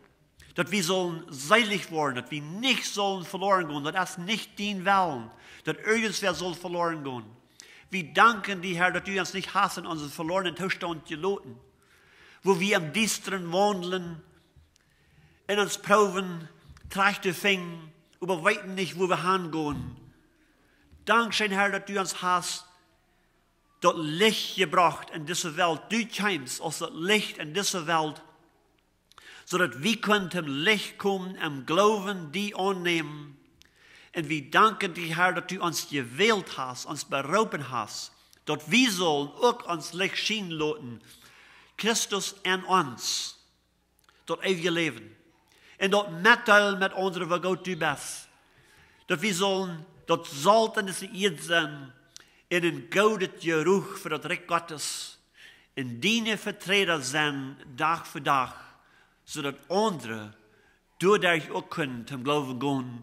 daut wie sullen seelich woaren, daut wie nich sullen veloaren gonen. Daut es nich dien Wellen, daut irjentwäa sull veloaren gonen. Wie danken die, Herr, daut du ons nich hast en onsen velornen Toostaunt jeloten, wua wie em Diestren waundlen un ons proowen trajcht to finjen, oba weeten nich, wua wie hangonen. Dankscheen, Herr, daut du ons hast daut Licht jebrocht en dise Welt. Du kjeemst aus daut Licht en dise Welt, soo daut wie kunnen toom Licht komen, em Gloowen die aunnämen. Un wie danken die, Herr, daut du ons jewält hast, ons beroopen hast, daut wie sullen uk ons Licht schienen loten, Christus en ons, daut eewje Läwen. Un daut metdeelen met aundre, woo goot du best. Daut wie sullen daut Solt en dise Ieed sennen un een goodet Jeruch fa daut Rikj Gottes. Un diene Veträda sennen Dach fa Dach, soo daut aundre doaderch uk kunnen toom Gloowen gonen,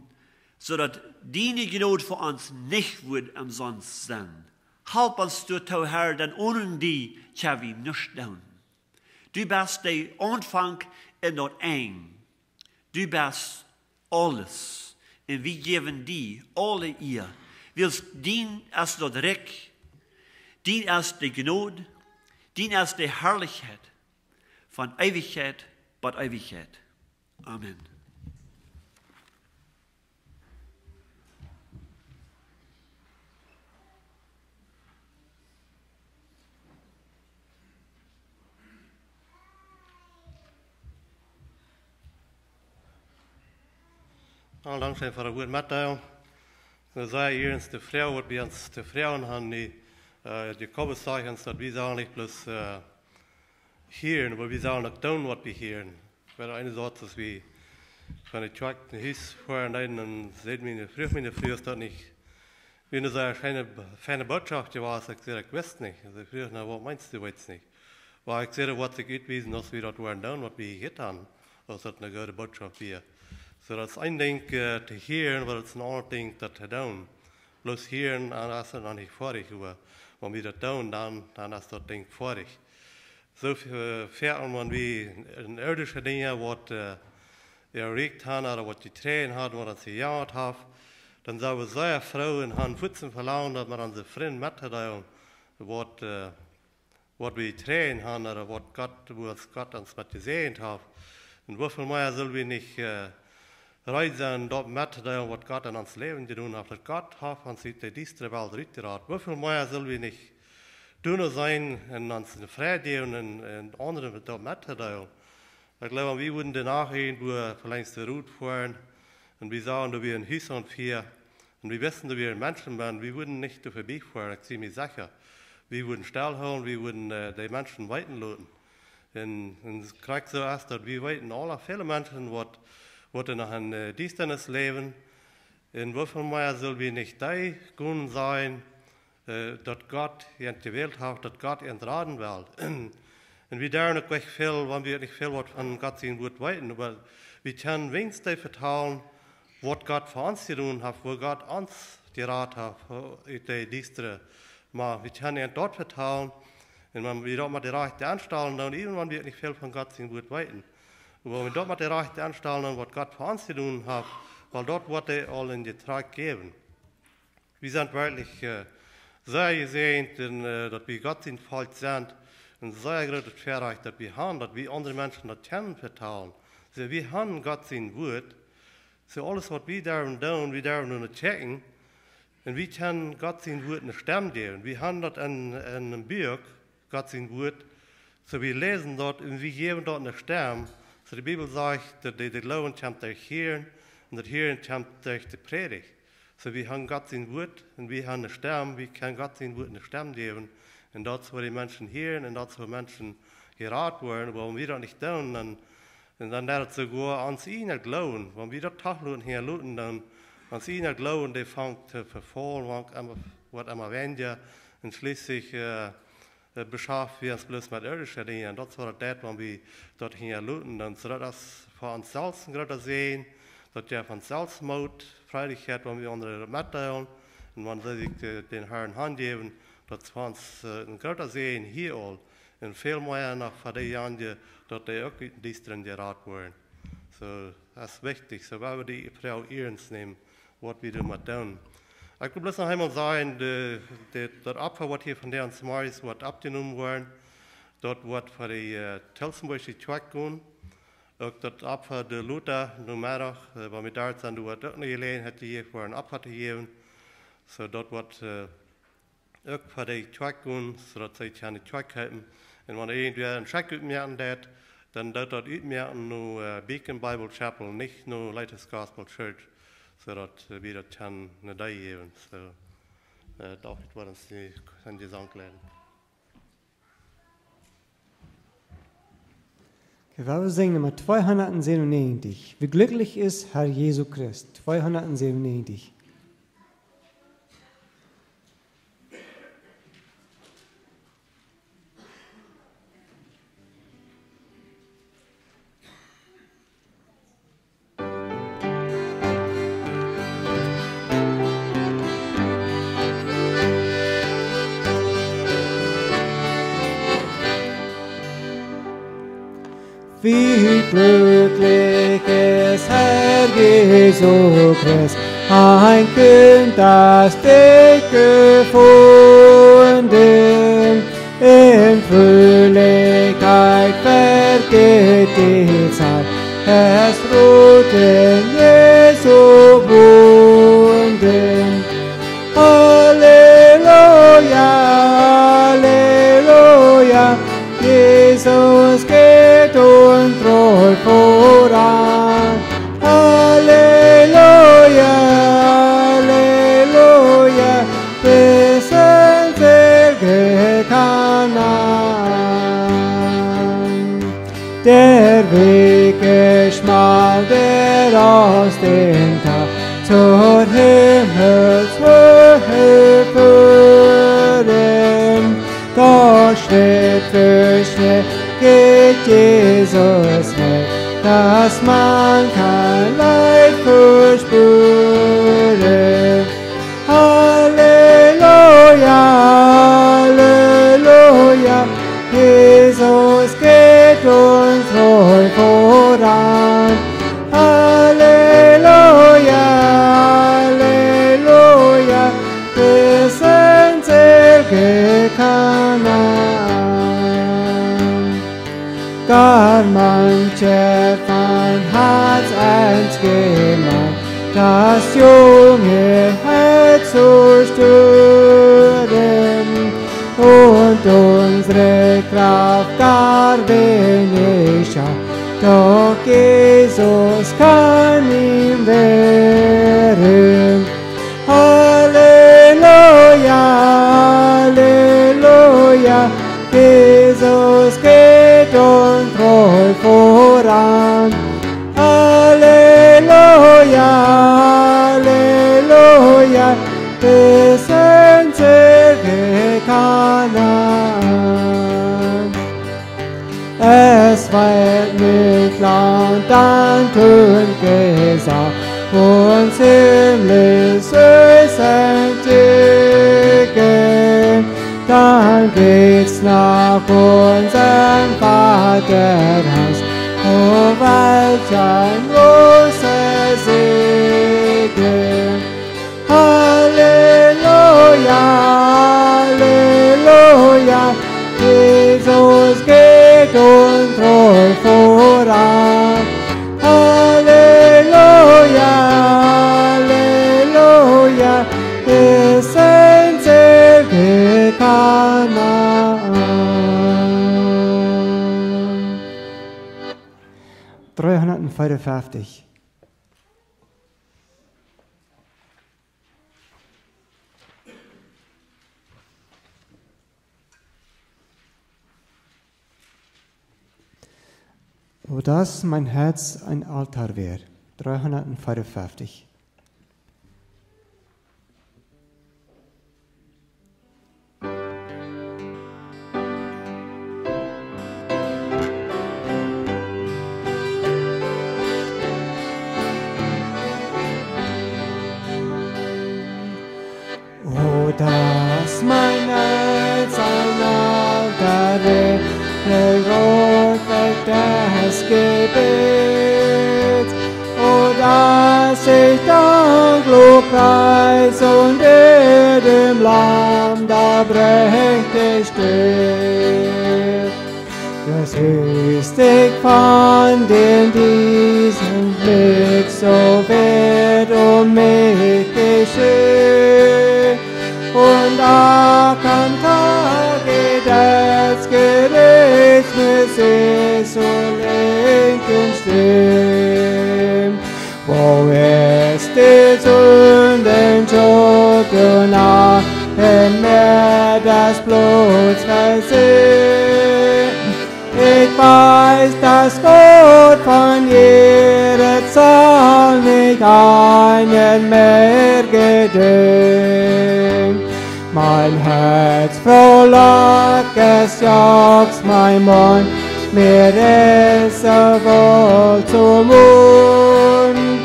soo daut diene Jnod fa ons nich wudd omsonst sennen. Halp ons doatoo, Herr, dan onen die kjenn wie nuscht doonen. Du best de Aunfank un daut Enj. Du best aules. Un wie jäwen die aule Ea. Wiels dien es daut Rikj, dien es de Jnod, dien es de Harlichkjeit, von Eewichkjeit bat Eewichkjeit. Amen. Well, dankscheen fa daut Wuat metdeelen. Daut es sea ieescht de Froag, waut wie ons to froagen haben, dee, äh, Jakobus sajcht ons, daut wie sellen nich bloos, äh, hieren, oba wie sellen uk doonen, waut wie hieren. Ekj weet, eene Saak es, aus wie von de Kjoakj no Hus foaren deeden, dan säd miene, fruach miene Fru, es daut nich wia eene sea scheene, feine Botschaft jewast. Ekj säd: "Ekj wist nich." See fruach: "Na, waut meenst du, weetst nich?" Oba ekj säd: "Daut woat sikj utwiesen, aus wie daut woaren doonen, waut wie hia haben, aus daut eene goode Botschaft wia." Soo, daut es een Dinkj, äh, to hieren, oba daut es een aundret Dinkj, daut to doonen. Bloos hieren, dan es daut noch nich foadich, oba wan wie daut doonen, dan, dan es daut Dinkj foadich. Soo, äh, foaken, wan wie en irdische Dinja waut, äh, erreicht haben ooda waut jekjräajen haben, waut ons jejäft haft, dan sent wie sea froo un haben fuaz een Velangen, daut met onse Frind mettodeelen, waut, äh, waut wie jekjräajen haben ooda waut Gott, woo ons Gott ons met jesäajent haft. Un woo väl mea sell wie nich, äh, reed sennen, daut mettodeelen, waut Gott en ons Läwen jedonen haft, daut Gott haft ons ut de diestre Welt rutjerat. Woo väl mea sell wie nich doonen sennen un ons eene Freid jäwen un, un aundre daut mettodeelen? Ekj jleew, wan wie wudden de Nacht irjentwua veleicht de Rut foaren un wie sagen, daut wie een Hus aunfieren, un wie wisten, daut wie Menschen sent, wie wudden nich doa verbie foaren, ekj sie mie secha. Wie wudden stellhoolen, wie wudden, äh, de Menschen weeten loten. Un, un krakjt soo es daut, wie weeten aule, väle Menschen, waut, waut noch en, äh, Diestanis läwen. Un woo väl mea sell wie nich dee kjennen sennen, äh, daut Gott an jewält haft, daut Gott an raden well. Un wie derwen uk nich väl, wan wie nich väl waut von Gott sien Wuat weeten, oba wie kjennen weens dee vetalen, waut Gott fa ons jedonen haft, woo Gott ons jerat haft, äh, ut de diestre. Oba wie kjennen an daut vetalen, un wan wie daut met de rajchte Enstalen doonen, iewen wan wie nich väl von Gott sien Wuat weeten. Oba wan wie daut met de rajchte Enstalen doonen, waut Gott fa ons jedonen haft, well daut woat dee aul een Jetrajcht jäwen. Wie sent werkjlich, äh, sea jesäajent un, äh, daut wie Gott sien Volkj sent. Un sea grootet Väarajcht, daut wie haben, daut wie aundre Menschen daut kjennen vetalen. Soo, wie haben Gott sien Wuat. Soo, aules, waut wie derwen doonen, wie derwen doano kjikjen. Un wie kjennen Gott sien Wuat eene Stemm jäwen. Wie haben daut en, en een Buak, Gott sien Wuat. Soo, wie läsen daut un wie jäwen daut eene Stemm. Soo, de Bibel sajcht, daut de, de Gloowen kjemt derch hieren un daut hieren kjemt derch de Prädicht. Soo, wie haben Gott sien Wuat un wie haben eene Stemm, wie kjennen Gott sien Wuat eene Stemm jäwen. Un daut es, woo de Menschen hieren un daut es, woo Menschen jerat woaren. Oba wan wie daut nich doonen, dan, un dan deit daut soogoa ons ieejna Gloowen, wan wie daut toloten, hia loten, dan ons ieejna Gloowen, dee fangt to vefaulen, woat emma, woat emma weinja. Un schlieslich, äh, äh, beschaft wie ons bloos met irdische Dinja. Un daut es waut daut deit, wan wie daut hinja loten. Dan es daut fa ons selfst een groota Säajen, daut jeft ons selfst Moot, Freiheit, wan wie aundre daut metdeelen. Un wan see sikj, äh, dän Herrn hanjäwen, daut es fa ons, äh, een groota Säajen hia aul. Un väl mea noch fa deejanje, daut dee uk ut dän Diestren jerat woaren. Soo, daut es wichtich. Soo, wan wie dee Froag iernst nämen, waut wie doamet doonen. Ekj well bloos noch eemol sajen, de, de, daut Opfa, waut hia vondoag zemorjes woat oppjenomen woaren, daut woat fa de, äh, Tillsbosche Kjoakj gonen. Uk daut Opfa de Lota, Nomeddach, äh, wan wie doa sent, doa woat uk eene Jeläajenheit jejäft woaren, Opfa to jäwen. Soo daut woat, äh, uk fa de Kjoakj gonen, soo daut see kjennen Kjoakj halpen. Un wan irjentwäa een Schekj utmoaken deit, dan deit daut utmoaken no, äh, Beacon Bible Chapel, nich no Latest Gospel Church, soo daut, äh, wie daut kjennen no dee jäwen. Soo, äh, David woat ons dän Jesank leiden. Okay, wie sinjen Numma tweehundertsiebenundneunzig. Wie glücklich ist Herr Jesu Christ. Zweihundertsiebenundneunzig. Wie glücklich ist Herr Jesu Christ, ein Kind, das dich gefunden. In Fröhlichkeit vergeht die Zeit, es ruht in Jesu Wunden. Halleluja, Halleluja, Jesus geht uns treu voran. Halleluja, Halleluja, bis ins ewige Kanaan. Der Weg ist schmal, der aus dem Tal zur Himmelshöhe führen. Doch Schritt für Schritt geht Jesus mit, dass man kein Leid verspüre. Halleluja, Halleluja, Jesus geht uns treu voran. Halleluja, Halleluja, bis ins ewige Kanaan. Gar mancher fand, hat's ernst gemeint, das junge Herz zu stören. Und unsere Kraft gar wenig schafft, doch Jesus kann ihn wehren. Halleluja, Halleluja, Jesus geht uns treu voran. Halleluja, Halleluja, bis ins ewige Kanaan. Es währt nich lang, dann tönt Gesang von himmlischem Segen. Dann geht's nach unserem Vaterhaus, oh, welch ein großer Segen. Halleluja, Halleluja, Jesus geht uns treu voran. Halleluja, Halleluja, bis ins ewige Kanaan. Dreihundertfünfundfünfzig. O dass mein Herz ein Altar wär. Dreihundertfünfundfünfzig. Das Gebet, o dass ich Dank, Lob, Preis und Ehre dem Lamm, da brächt ich still. Das ist ich von den diesen Blick so wert um mich geschehen. Und auch am Tage des Gerichts ist zur Linken stehen. Wo ist die Sünden schuld und auch im Meer des Bluts versehen? Ich weiß, dass Gott von ihrer Zahl nicht einen mehr gedenkt. Mein Herz frohlock, es jauchzt mein Mund, mir ist so wohl zum Mund.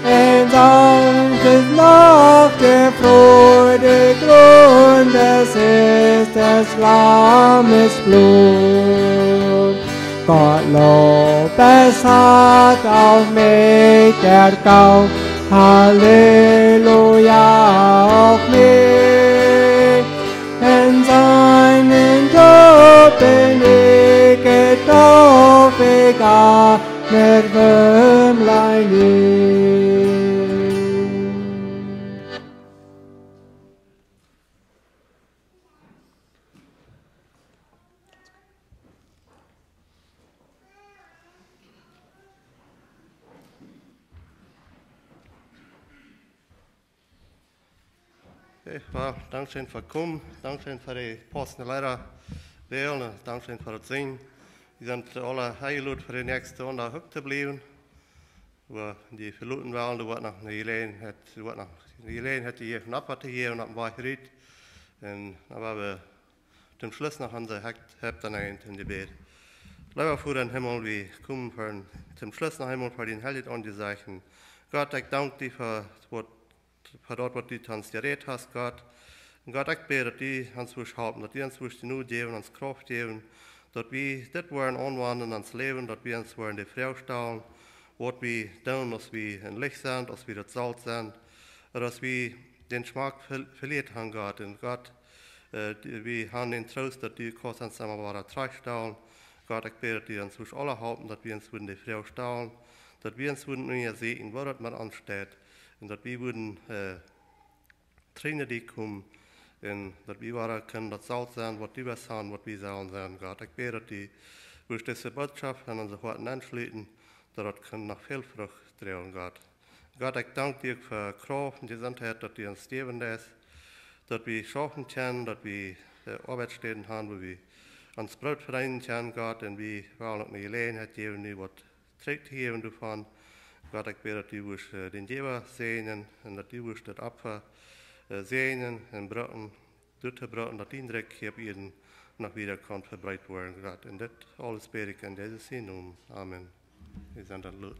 Ein sanftes Lachen, der Freude Grund, es ist des Lammes Blut. Gott Lob, es hat auf mich erkauft, Halleluja, auf mich. In seinen Tod bin ich getauft, ich kann nicht mehr leiden. Okay, well, dankscheen fa komen. Dankscheen fa de passende Leeda wälen. Dankscheen fa daut Sinjen. Wie sent aule enjelot fa de näakjste Runde uk to bliewen. Oba dee veloten wellen, doa woat noch eene Jeläajenheit, doa woat noch eene Jeläajenheit jejäft, opp waut to jäwen, opp een Wajch rut. Un dan woa wie toom Schluss noch aun de Hekt, Hekt aun Enj em Jebäd. Leewa Voda em Himmel, wie komen fa, toom Schluss noch eemol fa dien heiljet Aunjesecht. Gott, ekj dank die fa waut, fa daut, waut du to ons jerät hast, Gott. Un Gott, ekj bäd, daut du ons wurscht halpen, daut du ons wurscht Jnod jäwen, ons Krauft jäwen, daut wie dit woaren aunwenjen en ons Läwen, daut wie ons woaren de Froag stalen, waut wie doonen, aus wie een Licht sent, aus wie daut Solt sent, ooda aus wie dän Schmack ve-, velieet han, Gott. Un Gott, äh, du, wie han dän Troost, daut du kaust ons emma wada trajchtstalen. Gott, ekj bäd, daut du ons wurscht aula halpen, daut wie ons wudden de Froag stalen, daut wie ons wudden unjasäkjen, woo daut met ons steit, un daut wie wudden, äh, trigj no die komen, un daut wie wada kjennen daut Solt sennen, waut du west han, waut wie sellen sennen, Gott. Ekj bäd, daut du wurscht dise Bootschoft en onse Hoaten aunschluten, daut daut kaun noch väl Frucht droagen, Gott. Gott, ekj dank die uk fa Krauft un Jesuntheit, daut du ons jäwen deist, daut wie schaufen kjennen, daut wie, äh, Oabeitsstäden han, wua wie ons Broot vedeenen kjennen, Gott, un wie wellen uk eene Jeläajenheit jäwen, nu waut trigj to jäwen doavon. Gott, ekj bäd, daut du wurscht, äh, dän Jäwa säajnen un daut du wurscht daut Opfa, äh, säajnen un brucken, doatoo brucken, daut dien Rikj hia opp Ieed noch wieda kaun vebreet woaren, Gott. Un dit aules bäd ekj en Jesus sienen Nomen. Amen. Wie sent dan lot.